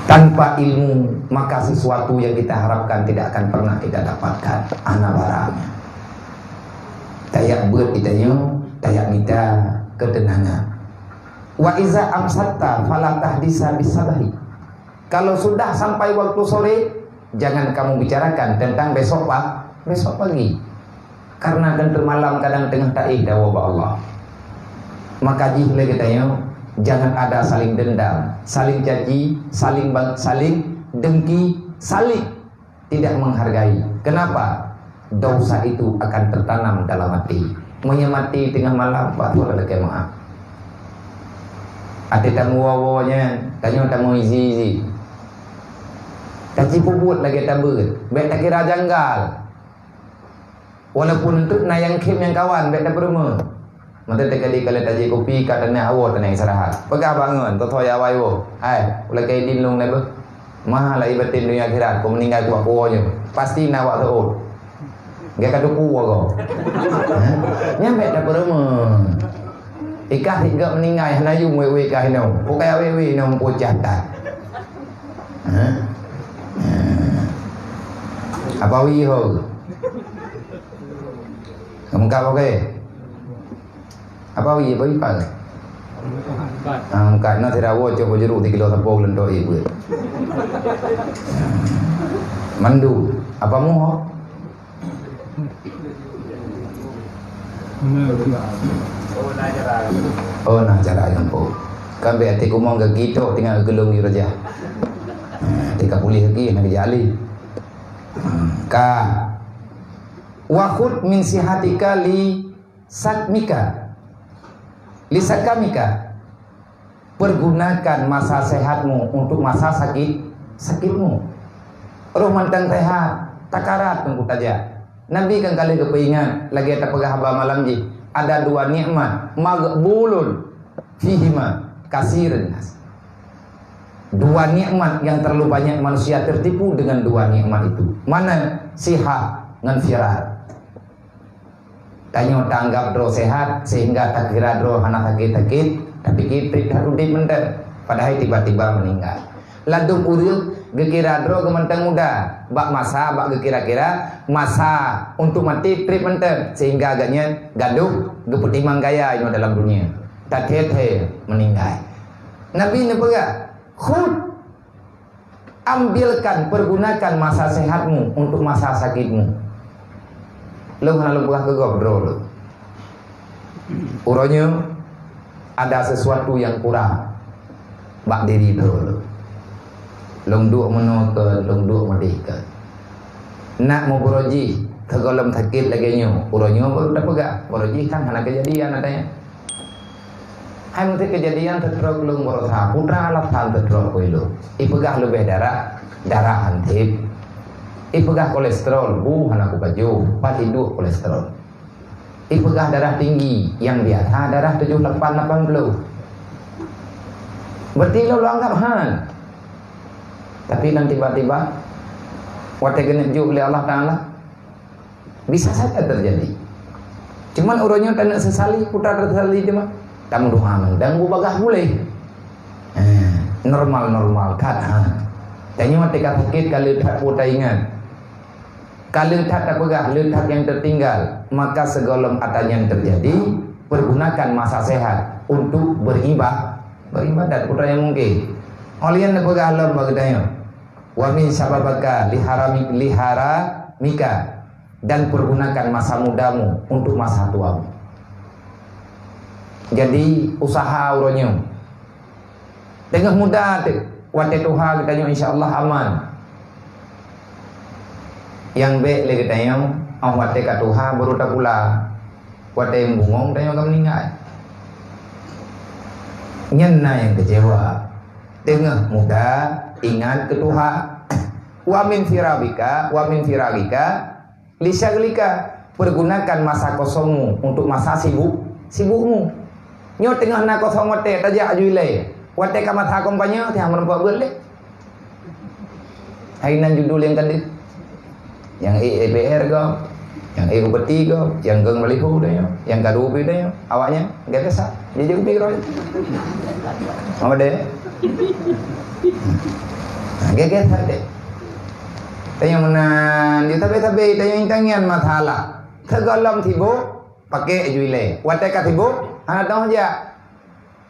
Tanpa ilmu, maka sesuatu yang kita harapkan tidak akan pernah kita dapatkan. Hana barang. Tajak beuet geutanyoe, tajak mita keuteunangan. Wa iza amsatta fala tahdisa bisabahi. Kalau sudah sampai waktu sore, jangan kamu bicarakan tentang besok pa-, besok pagi. Karena kan teumalam kadang teungoh taéh dawa bak Allah. Maka jih lé geutanyoe, jangan ada saling dendam, saling caci, saling bang-, saling dengki, saling tidak menghargai. Kenapa? Dosa itu akan tertanam dalam hati. Meunyoe maté teungoh malam, bah thon lakée meu'ah. Até tamu woe-woe nyan, tanyoe tamu izi-izi. Taci peubuet lagée tabeuet, bék takira janggal. Walaupun enteuk na nyang khém nyang kawan, bék tapeurumoh. Mata teuka di kala tajak kopi, ka teunak awoe teunak istirahat. Peugah bangon, toh-toh ya awai woe. Hai, ulakée idin lôn na beuh. Maha lahé batin donya akhirat, keu meuninggai kuat kuwoe nyoe. Pasti na wak seuôt. Gata ka tuku agoe. Ha? Nyan bék tapeurumoh. Ikah hingga meuninggai hana yum wék-wék kah inoe. Pokok ya wék-wék inoe pucah tan. Ha? Ha. Apa wih ho? Kamu kau okey? Apa wih, apa wih pal? Ah, meukat na sira woe cok bajuru tiga kilo sapo geuleuntô ié buet. Mandu, apa muho? Oh, na cara gampông. Kan be até kumong gaki tok tinggal geulong di raja. Tika pulih lagi nak jadi ahli. Ka. Wa khud min sihatika li sakmika. Li sakamika. Pergunakan masa sehatmu untuk masa sakit, sakitmu. Roh mantong sehat, takarat teungku tajak. Nabi kan ka lheueh geupeuingat, lagée tapeugah haba malam jih, ada dua nikmat, maghbulun fihima kasirun nas. Dua nikmat yang terlalu banyak manusia tertipu dengan dua nikmat itu. Mana? Sihat ngon firar. Tanyoe taanggab droe sehat sehingga takira droe hana sakét-sakét, tapi trép that udép mantong, padahai tiba-tiba meuninggai. Ladôm ureuëng geukira droe geuh mantong muda, bak masa bak geukira-kira masa untuk maté trép mantong, sehingga gobnyan gadôh geupeutimang gaya inoe dalam dunia, that-that meuninggai. Nabi neupeugah, "Khud." Ambilkan, pergunakan masa sehatmu untuk masa sakitmu. Lôn hana lôn peugah keu gob droe lôn. Uroe nyoe ada sesuatu yang kurang bak diri droe lôn. Lôn duek meunoe keu, lôn duek meudeh keu. Nak meuburoe jih, keu gohlom sakét lagée nyoe, uroe nyoe baru tapeugah, buroe jih kan hana keujadian, katanya. Ai meuteuk keujadian teutrok lôn beurasa, putra alasan teutrok keu ilôn. Ipeugah leubeh darah, darah han teb. Ipeugah kolesterol, bu hana kupajoh, pat iduek kolesterol. Ipeugah darah tinggi, nyang biasa darah tujoh lapan, lapan ploh. Berarti lôn anggap han. Tapi dan tiba-tiba, watée geuneuk jok lé Allah Taala, bisa saja terjadi. Cuman uroe nyoe taneuk seusali, putra teusali teuma. Tameudoa mantong bubagaih puléh. Eh, normal-normal that, ha. Tanyoe teuka sakét ka le that peue taingat. Ka le that tapeugah, le that nyang tertinggal. Maka sigohlom ata nyan terjadi, pergunakan masa sehat untuk beriba-, beribadat, putra nyang mungkin. Óh lheueh nyan neupeugah lom bak geutanyoe, "Wa min syababika liharami-, liharamika," dan pergunakan masa mudamu untuk masa tuamu. Jadi, usaha uroe nyoe. Teungoh muda teuh, watée tuha geutanyoe insya Allah aman. Nyang bék lé geutanyoe, óh watée ka tuha baru tapula. Watée bungong tanyoe ka meuninggai. Nyan na nyang keucewa. Teungoh muda, ingat keu tuha. Wa min firagika, wa min firagika, lisyaghlika, pergunakan masa kosongmu untuk masa sibuk, sibukmu. Nyoe teungoh na kosong watée, tajak aju ilée. Watée ka masa kampanye, teuh meureumpok beuet lé. Hai nan judul nyang ka deuh. Nyang ék D P R gob, nyang ék bupati gob, nyang gong baliho deh, nyang ka dupi deh, awaknyan gagah sa. Jadi upi roi. Apa deh? Gagah sa deh. Tanyong meunan, di tabe-tabe, tanyong intangian masalah. Sigohlom sibuk, pakai aju ilée. Watée ka sibuk, hana teuh jak.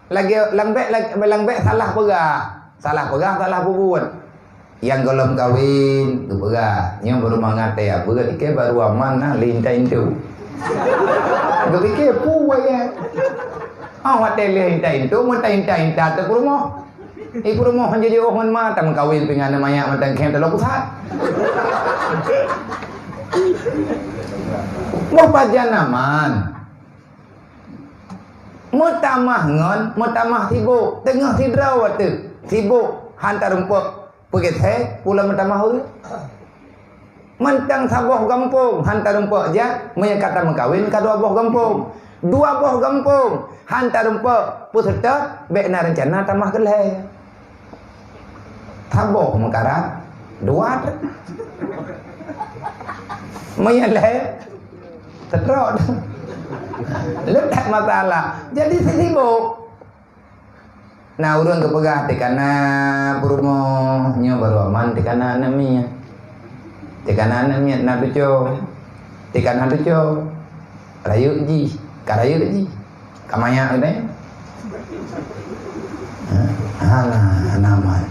Lagée lang bék, lag-, lang bék salah peugah. Salah peugah, salah peubuet. Nyang gohlom kawen, geupeugah. Nyoe baru mangat teuh, peugah dikée baru aman nah, lé inta intu. Geupike peue ya. Ah, watée lé inta intu, meuta inta-inta teuh peurumoh. Ih, peurumoh han jiôh ngon ma, tameukawen pingan manyak mantong khem taloh pusat. Meupajan aman. Meutamah ngon, meutamah sibuk. Teungoh sidroe watée sibuk, han tarumpok peugét he, pula meutamah ureuëng. Mantong saboh gampông, han tarumpok jak, meunyoe ka tameukawen ka dua boh gampông. Dua boh gampông, han tarumpok peuseutôt, bék na reuncana tamah keu lhée. Saboh meukarat, dua. Meunyoe lhée, teutrok. Letak masalah. Jadi sisibuk. Na ureuëng geupeugah, "Tikana peurumoh nyoe baru aman, tikana aneuk miet. Tikana aneuk miet na tucoe. Tikana tucoe. Rayeuk jih, ka rayeuk jih. Ka manyak geutanyoe." Ha, hana, hana aman.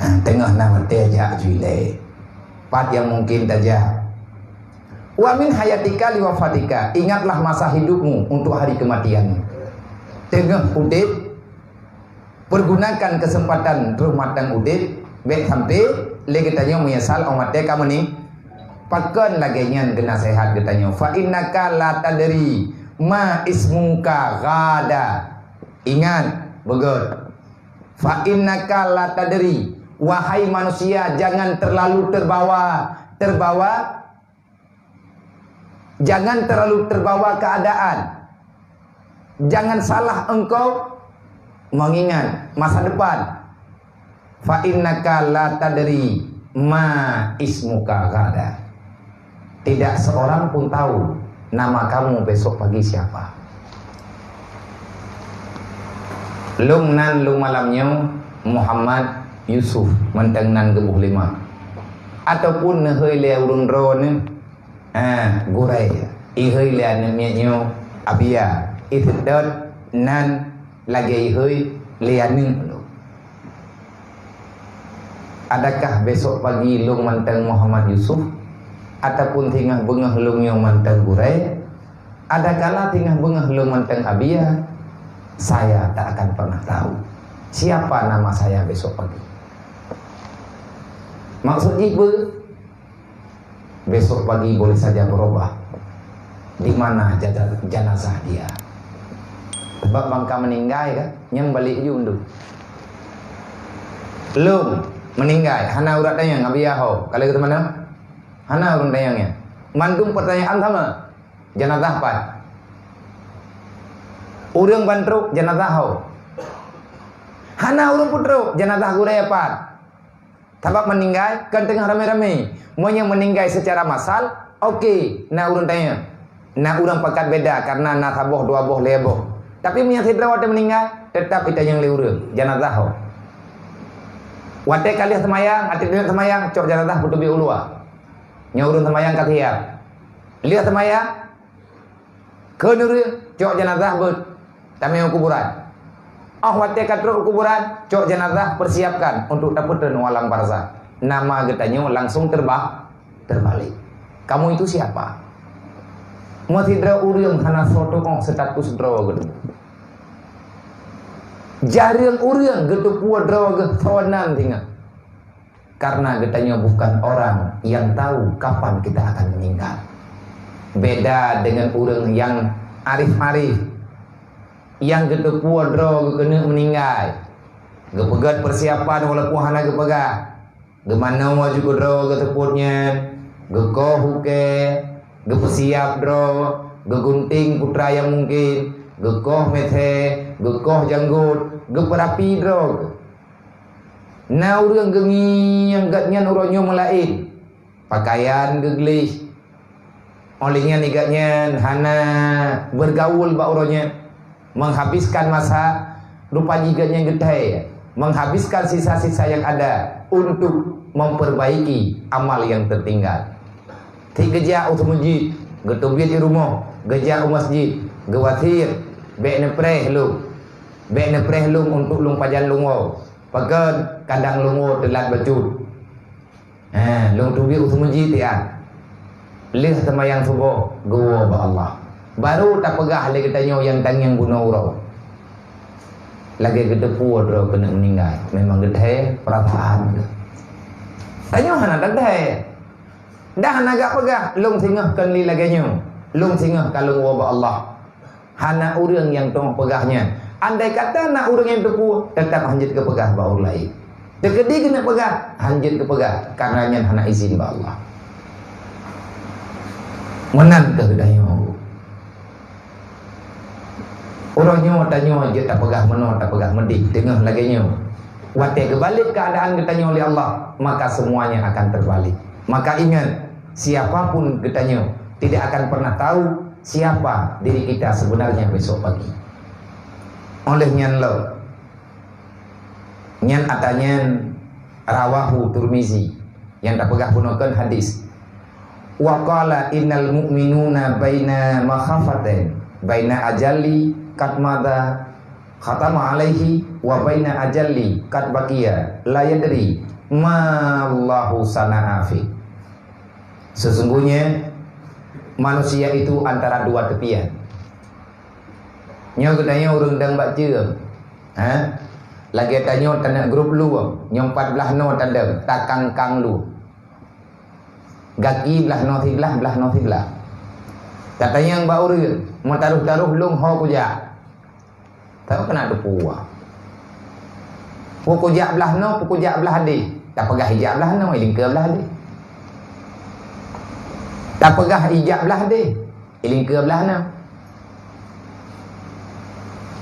Ha, teungoh na watée jak aju ilée. Pat nyang mungkin tajak. Wa min hayatika liwafatika, ingatlah masa hidupmu untuk hari kematianmu. Teungoh udeb, pergunakan kesempatan troh mantong udeb, bék sampai lé geutanyoe meunyeusal óh watée ka meuning. Pakon lagée nyan geunaseuhat geutanyoe? Fa innaka la tadri ma ismuka ghada. Ingat, beugét. Fa innaka la tadri, wahai manusia, jangan terlalu terbawa, terbawa Jangan terlalu terbawa keadaan. Jangan salah engkau mengingat masa depan. Fa innaka la tadri ma ismuka ghada. Tidak seorang pun tahu nama kamu besok pagi siapa. Lôn nan lôn malam nyoe Muhammad Yusuf, mantong nan geuboh lima. Ataupun neuhôi lé ureuëng droeneuh, ha, gurée, ihôi lé aneuk miet nyoe Abia, iseudot nan lagée ihôi lé aneuk lôn. Adakah besok pagi lôn mantong Muhammad Yusuf? Ataupun singoh beungoh lôn nyoe mantong gurée? Adakala singoh beungoh lôn mantong Abia? Saya tak akan pernah tahu siapa nama saya besok pagi. Maksud jih beu? Besok pagi boleh saja berubah di mana jana-, jenazah dia. Sabab ban ka meuninggai kan, nyang balek ju undum. Lôn meuninggai, hana urat tanyong, Abi Yaho, ka lheueh teumanoe? Hana ureuëng tanyong nyan. Mandum peurtanyaan sama. Janazah pat? Ureuëng ban trok, janazah ho? Hana ureuëng peutrok, janazah gurée pat? Sabab meuninggai kan teungoh ramé-ramé. Meunyoe meuninggai seucara massal, oke, na ureuëng tanyong. Na ureuëng pakat beda karena na saboh, dua boh, lhée boh. Tapi meunyoe sidroe watée meuninggai, teutap itanyong lé ureuëng, janazah ho? Watée ka lheueh seumayang, até teungoh seumayang, cok janazah peuteubiet u luwa. Nyoe ureuëng seumayang ka siap. Lheueh seumayang, kheun ureuëng, cok janazah beuet, tamé u kuburan. Óh watée ka trok u kuburan, cok janazah persiapkan untuk tapeutrön u alam barzakh. Nama geutanyoe langsung terba-, terbalik. Kamu itu siapa? Meusidroe ureuëng hana soe tu'oh status droe geutanyoe. Jareueng ureuëng geuteupeue droe geuh soe nan singoh. Karena geutanyoe bukan orang yang tahu kapan kita akan meninggal. Beda dengan ureuëng yang arif-arif, yang geuteupeue droe geuh keuneuk meuninggai. Geupeugét persiapan walaupun hana geupeugah. Geumanoe ju keudroe geuh seupôt nyan, geukoh ukée, geupeusiap droe, geugunting putra nyang mungken, geukoh meuthée, geukoh janggot, geupeurapi droe geuh. Na ureuëng geungieng gobnyan uroe nyoe meulaén, pakaian geugleh. Óh lheueh nyan gobnyan hana bergaul bak uroe nyoe, menghabiskan masa, rupa jih gobnyan geuthée, menghabiskan sisa-sisa yang ada untuk memperbaiki amal yang tertinggal. Tieb geujak u meuseujid, geuteubiet di rumoh, geujak u meuseujid, geuwasiet, bék neupreh lôn. Bék neupreh lôn untuk lôn pajan lôn woe. Pakon? Kadang lôn woe teulat bacut. Ha, lôn teubiet u meuseujid tieb. Lheueh seumayang suboh, geuwoe bak Allah. Baru tapeugah lé geutanyoe nyang tangieng bunoe uroe. Lagée geuteupeue droe keuneuk meuninggai, memang geuthée peurasaan. Tanyoe hana teuthée. Dah hana gak peugah, lôn singoh kon lé lagée nyoe. Lôn singoh ka lôn woe bak Allah. Hana ureuëng nyang teungoh peugah nyan. Andai kata na ureuëng nyang teupeue, teutap hanjeuet geupeugah bak ureuëng laén. Teukeudi keuneuk peugah, hanjeuet geupeugah, karena nyan hana izin bak Allah. Meunan keuh geutanyoe. Uroe nyoe tanyoe jeuet tapeugah meunoe, tapeugah meudéh, teungoh lagée nyoe. Watée geubalek keuadaan geutanyoe lé Allah, maka semuanya akan terbalik. Maka ingat, siapapun geutanyoe tidak akan pernah tahu siapa diri kita sebenarnya besok pagi. Oleh nyan lom, nyan ata nyan rawahu Turmizi, nyang tapeugah bunoe kon hadis. Wa qala innal mu'minuna baina makhafatin, baina ajalli qad mada khatama alaihi wa baina ajalli qad baqiya la yadri ma Allahu sana'a fi. Sesungguhnya manusia itu antara dua tepian. Nyoe geutanyoe ureuëng dang bak ceuem. Ha? Lagée tanyoe taneuk grup lu, nyoe pat blaih noe tadong, takangkang lu. Gaki blaih noe siblaih, blaih noe siblaih. Tatanyong bak ureuëng, meutaroh-taroh lôn ho kujak. Tahu keuneuk teupeue. Peu kujak blaih noe, peu kujak blaih deh. Tapeugah ijak blaih noe, ilingkeue blaih deh. Tapeugah ijak blaih deh, ilingkeue blaih noe.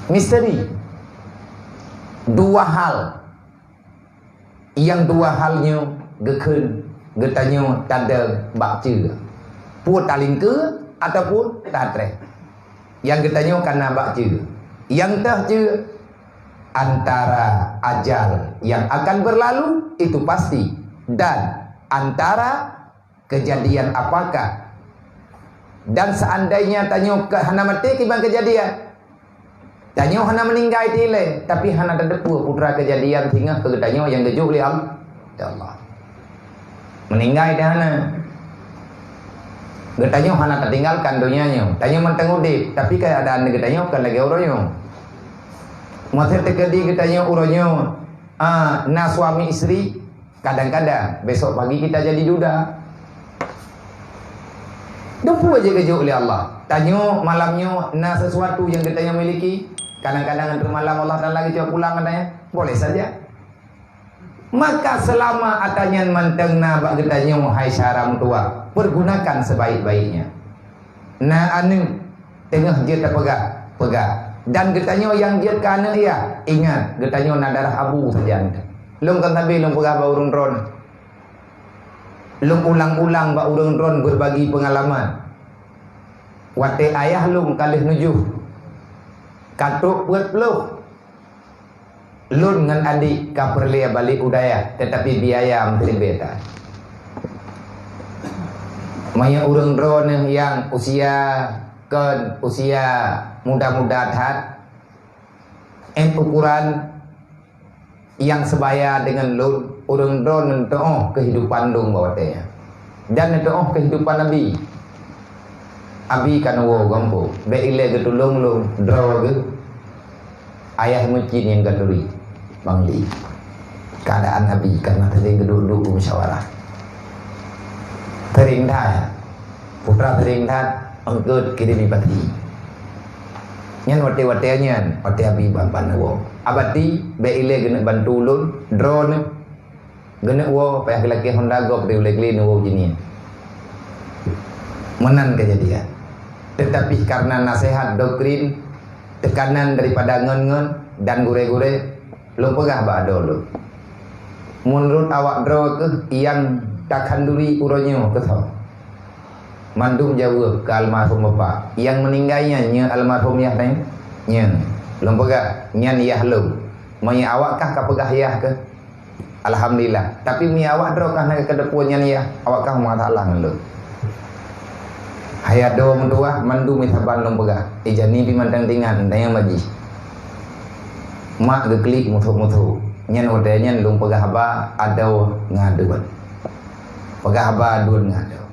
Misteri. Dua hal. Nyang dua hal nyoe geukheun geutanyoe tadong bak ceuem. Peu talingkeue ataupun tatreh. Nyang geutanyoe kana bak ceuem. Nyang teuh ceuem antara ajal yang akan berlalu itu pasti dan antara kejadian apakah? Dan seandainya tanyoe ka hana maté kiban kejadian, tanyoe hana meuninggai tilée, tapi hana tateupeue putra kejadian singoh keu geutanyoe nyang geujok lé Al-, ya Allah. Meuninggai dah hana. Geutanyoe hana tatinggalkan donya nyoe. Tanyoe mantong udeb, tapi keadaan geutanyoe kon lagée uroe nyoe. Masa teukeudi geutanyoe uroe nyoe, ah, na suami istri, kadang-kadang besok pagi kita jadi duda. Dupeue jih geujok lé Allah. Tanyoe malam nyoe na sesuatu nyang geutanyoe miliki? Kadang-kadang teuma lam Allah Taala geucok pulang katanya. Boleh saja. Maka selama ata nyan mantong na bak geutanyoe, hai syedara meutuwah, pergunakan sebaik-baiknya. Na aneuk teungoh jeuet tapeugah, peugah. Dan geutanyoe nyang jeuet keu aneuk yah, ingat, geutanyoe na darah abu sajan. Lôn kon sabe lôn peugah bak ureuëng droeneuh. Lôn ulang-ulang bak ureuëng droeneuh beubagi peungalaman. Watée ayah lôn ka lheueh nujoh, ka trok peuet ploh. Lôn ngon adék ka peureulée balek u dayah, teutapi biaya meuteubée that. Meunyoe ureuëng droeneuh nyang usia kon usia muda-muda that, 'et ukuran nyang seubaya deungon lôn, ureuëng droeneuh neuteuôh keuhidupan lôn bak watée nyan. Dan neuteuôh keuhidupan Abi. Abi ka neuwoe gompông, bék ilée geutulông lôn, droe geuh. Ayah meucin nyang ka turi, Bang Li. Keuadaan Abi karena sering geuduek-duek musyawarah. Sering that, putra sering that, eungkot kirim bupati. Nyan watée-watée nyan, watée Abi ban-ban neuwoe. Abati, bék ilée geuneuk bantu ulôn, droeneuh. Geuneuk woe payah geulakée honda gob di ulée glen woe jih nyan. Meunan keujadian. Teutapi karena naseuhat, doktrin, teukanan daripada ngon-ngon dan gurée-gurée, lôn peugah bak adoe lôn. Meunurot awak droe kheueh nyang takhanduri uroe nyoe keusoe? Mandum jaweueb keu almarhum bapak. Nyang meuninggai nyan nyoe almarhum yah nyan? Nyoe. Lôn peugah, nyan yah lôn. Meunyoe awak kah ka peugah yah keuh? Alhamdulillah. Tapi meunyoe awak droe kah na keudeupuan nyan yah, awak kah masalah ngon lôn. Hai adoe meutuwah, mandum saban lôn peugah. Ijani pih mantong teuingat, tanyong bak jih. Mak geuklik musoh-musoh. Nyan watée nyan lôn peugah haba adoe ngon aduen. Peugah haba aduen ngon adoe.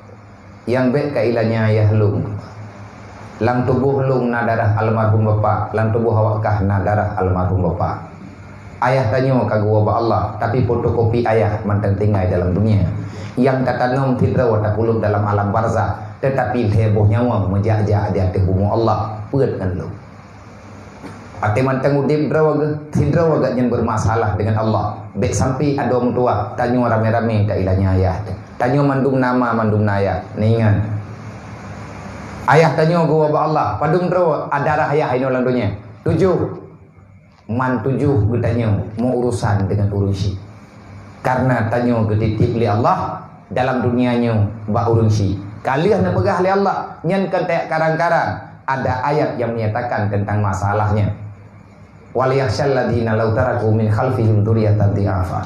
Nyang bék ka ilanya ayah lôn. Lam tuboh lôn na darah almarhum bapak, lam tuboh awak kah na darah almarhum bapak. Ayah tanyoe ka geuwoe bak Allah, tapi fotokopi ayah mantong tinggai dalam dunia. Nyang tatanom sidroe tapulop dalam alam barzakh, teutapi lhée boh nyawöng meujak-jak di ateueh bumoe Allah, peuet ngon lôn. Watée mantong udeb droe geuh, sidroe geuh nyan beumasalah deungon Allah. Bék sampai adoe meutuwah, tanyoe ramé-ramé tailanya ayah. Tanyoe mandum na ma, mandum na ayah. Neuingat, ayah tanyoe geuwoe bak Allah, padum droe darah ayah inoe lam donya. Tujoh, man tujoh geutanyoe meuurusan deungon ureuëng syik. Karena tanyoe geutitip lé Allah dalam dunia nyoe bak ureuëng syik. Ka lheueh neupeugah lé Allah, nyan kon tajak karang-karang, ada ayat yang menyatakan tentang masalahnya. "Wal yakhsyal ladzina law taraku min khalfihim dzurriyyatan dhi'afa."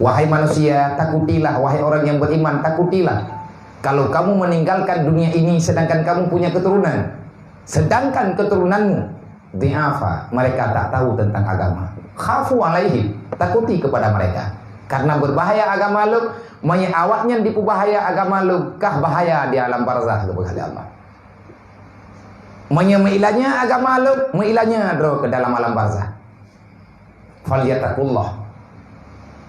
Wahai manusia, takutilah, wahai orang yang beriman, takutilah. Kalau kamu meninggalkan dunia ini sedangkan kamu punya keturunan, sedangkan keturunanmu dhi'afa, mereka tak tahu tentang agama. Khafu alaihim, takuti kepada mereka. Karena berbahaya agama lôn, meunyoe awaknyan dipeubahaya agama lôn, kah bahaya di alam barzakh, geupeugah lé Allah. Meunyoe meuilanya agama lôn, meuilanya droe keu dalam alam barzakh. "Falyattaqullah."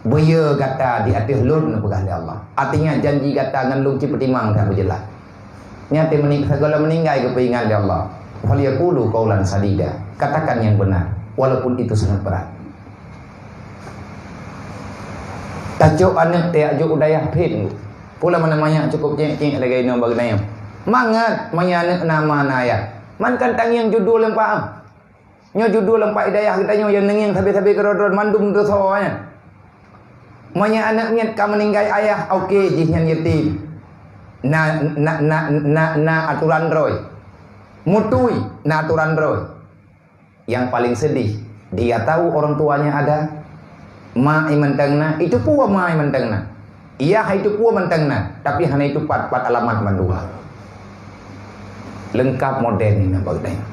Beuyeu gata di ateueh lôn, neupeugah lé Allah. Artinya, janji gata ngon lôn cit peutimang that beujeulaih. Nyan teuh meuni-, sigohlom meuninggai geupeuingat lé Allah. "Falyaqulu qaulan sadida." Katakan yang benar, walaupun itu sangat berat. Tacok aneuk tajak jok u dayah phon. Pula mana manyak cukup cék-cék lagée inoe bak geutanyoe. Mangat, meunyoe aneuk na ma na ayah. Man kan tangieng judul lam paah. Nyoe judul lam paah dayah geutanyoe nyang neungieng sabe-sabe keudroe-droe mandum desya nyan. Meunyoe aneuk miet ka meuninggai ayah, oke, jih nyan yatim. Na, na, na, na, na aturan droe. Mutui, na aturan droe. Yang paling sedih, dia tahu orang tuanya ada, ma i mantong na, itu pue ma i mantong na. Yah itu pue mantong na, tapi hana itu pat, pat alamat mandua. Leungkap model nyoe na bak geutanyoe.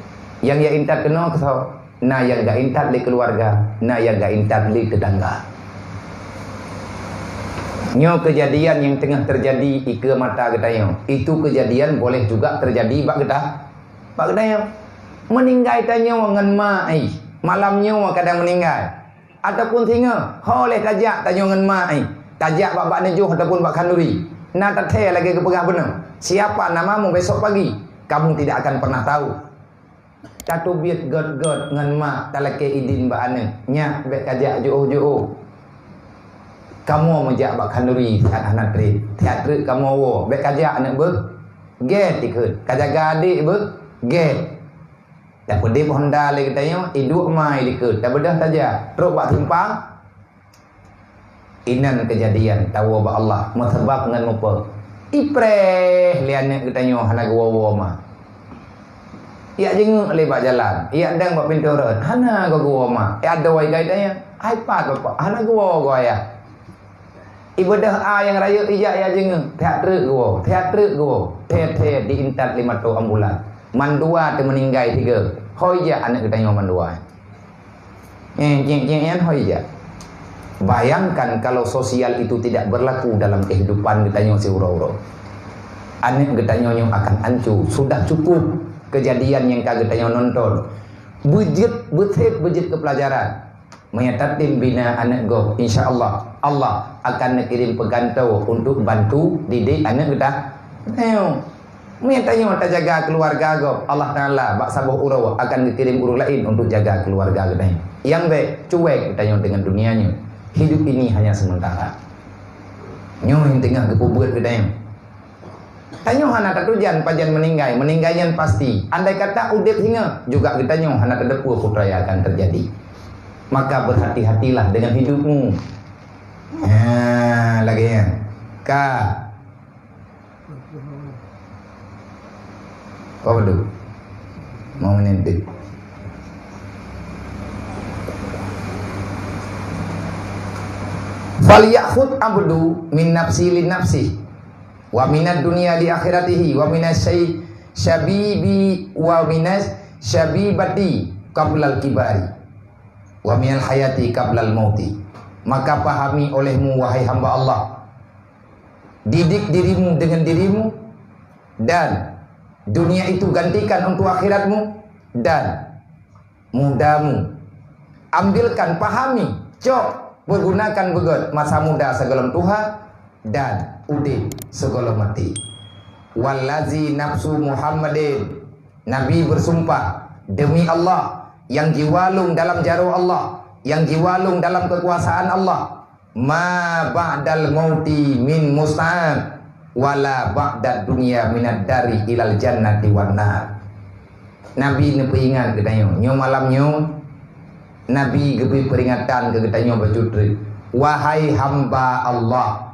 Nyang jak intat keunoe keusoe, na nyang jak intat lé keuluwarga, na nyang jak intat lé teutangga. Nyoe keujadian nyang teungoh teujadi dikeue mata geutanyoe. Itu keujadian boleh juga teujadi bak geuta-, bak geutanyoe. Meuninggai tanyoe ngon ma i, malam nyoe kadang meuninggai. Ataupun singoh, ho lheueh tajak tanyoe ngon ma i, tajak bak bak neujoh ataupun bak khanduri. Na tathée lagée geupeugah bunoe, "Siapa namamu besok pagi? Kamu tidak akan pernah tahu." Tateubiet göt-göt ngon mak, talakée idin bak aneuk, "Nyak, bék kajak jiôh-jiôh. Kamoe meujak bak khanduri siat hana treb. Siat treb kamoe woe, bék kajak aneuk beuh." Gét ikheun, kajaga adék beuh, gét. Tapeudeb honda lé geutanyoe, iduek mai likot, tabeudoh tajak, trok bak simpang. Inan keujadian tawoe bak Allah, meusabab ngon mupe. Ipreh lé aneuk geutanyoe hana geuwoe-woe ma. Yak jingeuk lé bak jalan, yak dang bak pintoe rot, hana geuwoe ma. Yak adoe gai tanyoe, "Hai pat bapak, hana geuwoe goe ayah." Ibeudôh a nyang rayeuk ijak yak jingeuk, that treuk geuwoe, that treuk geuwoe, the-the diintat lé moto ambulan. Mandua teumeuninggai sigoe, hôi jak aneuk geutanyoe mandua. Eh, cék-cék nyan hôi jak. Bayangkan kalau sosial itu tidak berlaku dalam kehidupan geutanyoe siuroe-uroe. Aneuk geutanyoe nyoe akan anco. Sudah cukup kejadian nyang ka geutanyoe nonton. Beujeuet, beuseb beujeuet keu pelajaran. Meunyoe tatem bina aneuk gob, insya Allah, Allah akan neukirém peugantoe untuk bantu didik aneuk geutanyoe. Meunyoe tanyoe tajaga keuluwarga gob, Allah Taala bak saboh uroe akan geukirém ureuëng laén untuk jaga keuluwarga geutanyoe. Nyang bék, cuek geutanyoe deungon dunia nyoe. Hidup ini hanya sementara. Nyoe nyang teungoh geupeubuet geutanyoe. Tanyoe hana tatujan pajan meuninggai, meuninggai nyan pasti. Andai kata udeb singoh, juga geutanyoe hana tateupeue peue nyang akan teujadi. Maka berhati-hatilah dengan hidupmu. Ha, lagée nyan. Ka. Apa tu? Mau menyentuh. "Falyakhud abdu min nafsi li nafsi, wa minad dunya li akhiratihi, wa minas syai-, syabibi, wa minas syabibati qablal kibari, wa minal hayati qablal mauti." Maka pahami olehmu, wahai hamba Allah, didik dirimu dengan dirimu, dan dunia itu gantikan untuk akhiratmu, dan mudamu. Ambilkan, pahami, cok, pergunakan beugét masa muda sigohlom tuha dan udeb sigohlom maté. Wallazi nafsu Muhammadin, Nabi bersumpah, demi Allah, yang jiwa lôn dalam jaroe Allah, yang jiwa lôn dalam kekuasaan Allah, "Ma ba'dal mauti min musta'ab, wala ba'dad dunya minad dari ilal jannati wan nar." Nabi neupeuingat geutanyoe, nyoe malam nyoe, Nabi geubri peuringatan keu geutanyoe bacut treuk, "Wahai hamba Allah,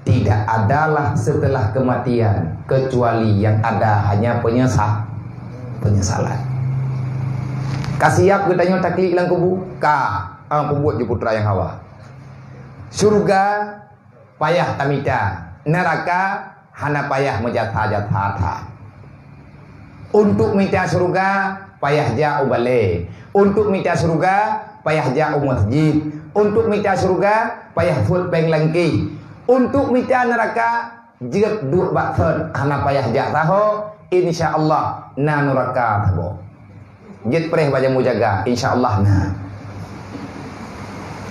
tidak adalah setelah kematian kecuali yang ada hanya penyesa-, penyesalan." Ka siap geutanyoe taklik lam kubu? Ka. Ah, peubuet ju putra nyang hawa. Syurga payah tamita, neuraka hana payah meujasa-jasa that. Untuk mita syurga payah jak u balée, untuk mita syurga payah jak u masjid, untuk mita syurga payah phot péng langkée, untuk mita neuraka jeuet duek bak thon, hana payah jak saho, insya Allah na neuraka saboh. Jeuet preh bak jambu jaga, insya Allah na.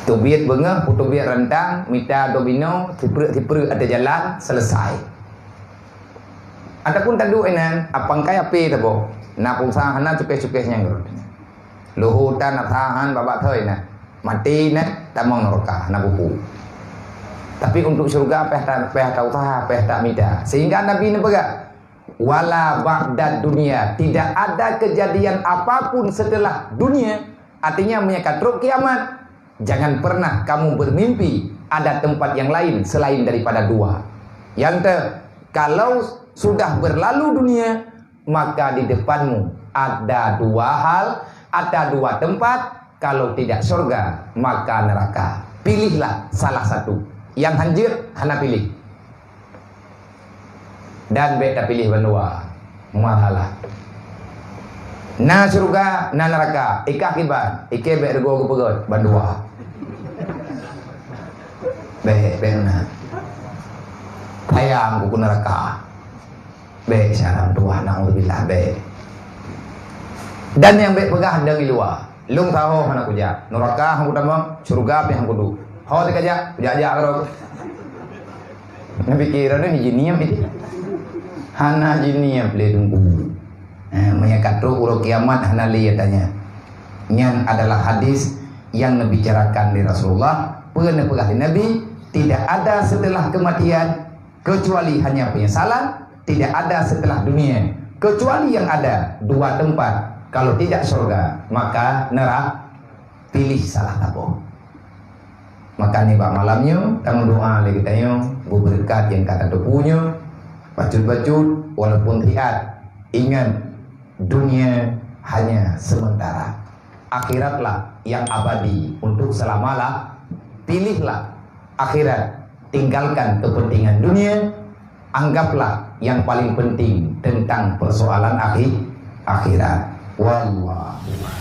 Teubiet beungoh, peuteubiet rantang, mita domino, sipreuk-sipreuk ateueh jalan, selesai. Ataupun taduek inan, apang kai api tabo, na pulsa hana cukeh-cukeh nyang rot. Luhu tan asahan babak thoi na. Mati na tamong neuraka, na buku. Tapi untuk syurga payah ta-, payah ta usaha, payah ta mita. Sehingga Nabi neupeugah, "Wala ba'dad dunya, tidak ada kejadian apapun setelah dunia." Artinya, meunyoe ka trok kiamat, jangan pernah kamu bermimpi ada tempat yang lain selain daripada dua. Yang te, kalau sudah berlalu dunia, maka di depanmu ada dua hal, ada dua tempat, kalau tidak surga, maka neraka. Pilihlah salah satu. Nyang hanjeuet hana pilih. Dan bék tapiléh bandua. Masalah. Na syeuruga, na neuraka. Ikah kiban, ikée bék reugoe geupeugét bandua. Bék, bék na. Sayang keu neuraka. Bék, syedara tuha, naudzubillah, bék. Dan nyang bék peugah deungon luwa. Lôn saho hana kujak. Neuraka han kutamong, syeuruga pih han kuduek. Ho teuka jak, kujak-jak keudroe. Neupike droeneuh jiniep itu. Hana jiniep lé Teungku. Eh, meunyo ka trok uroe kiamat hana lé tanya. Nyan adalah hadis yang neubicarakan lé Rasulullah. Peue neupeugah lé Nabi, tidak ada setelah kematian kecuali hanya penyesalan, tidak ada setelah dunia kecuali yang ada dua tempat. Kalau tidak syurga, maka neraka. Pilih salah saboh. Maka nibak malam nyoe, tameudoa lé geutanyoe, beubeureukat nyang ka tateupeue nyoe, bacut-bacut, walaupun hiat. Ingat, dunia hanya sementara. Akhiratlah yang abadi untuk selamalah. Pilihlah akhirat, tinggalkan kepentingan dunia. Anggaplah yang paling penting tentang persoalan akhir, akhirat. Wallahu a'lam.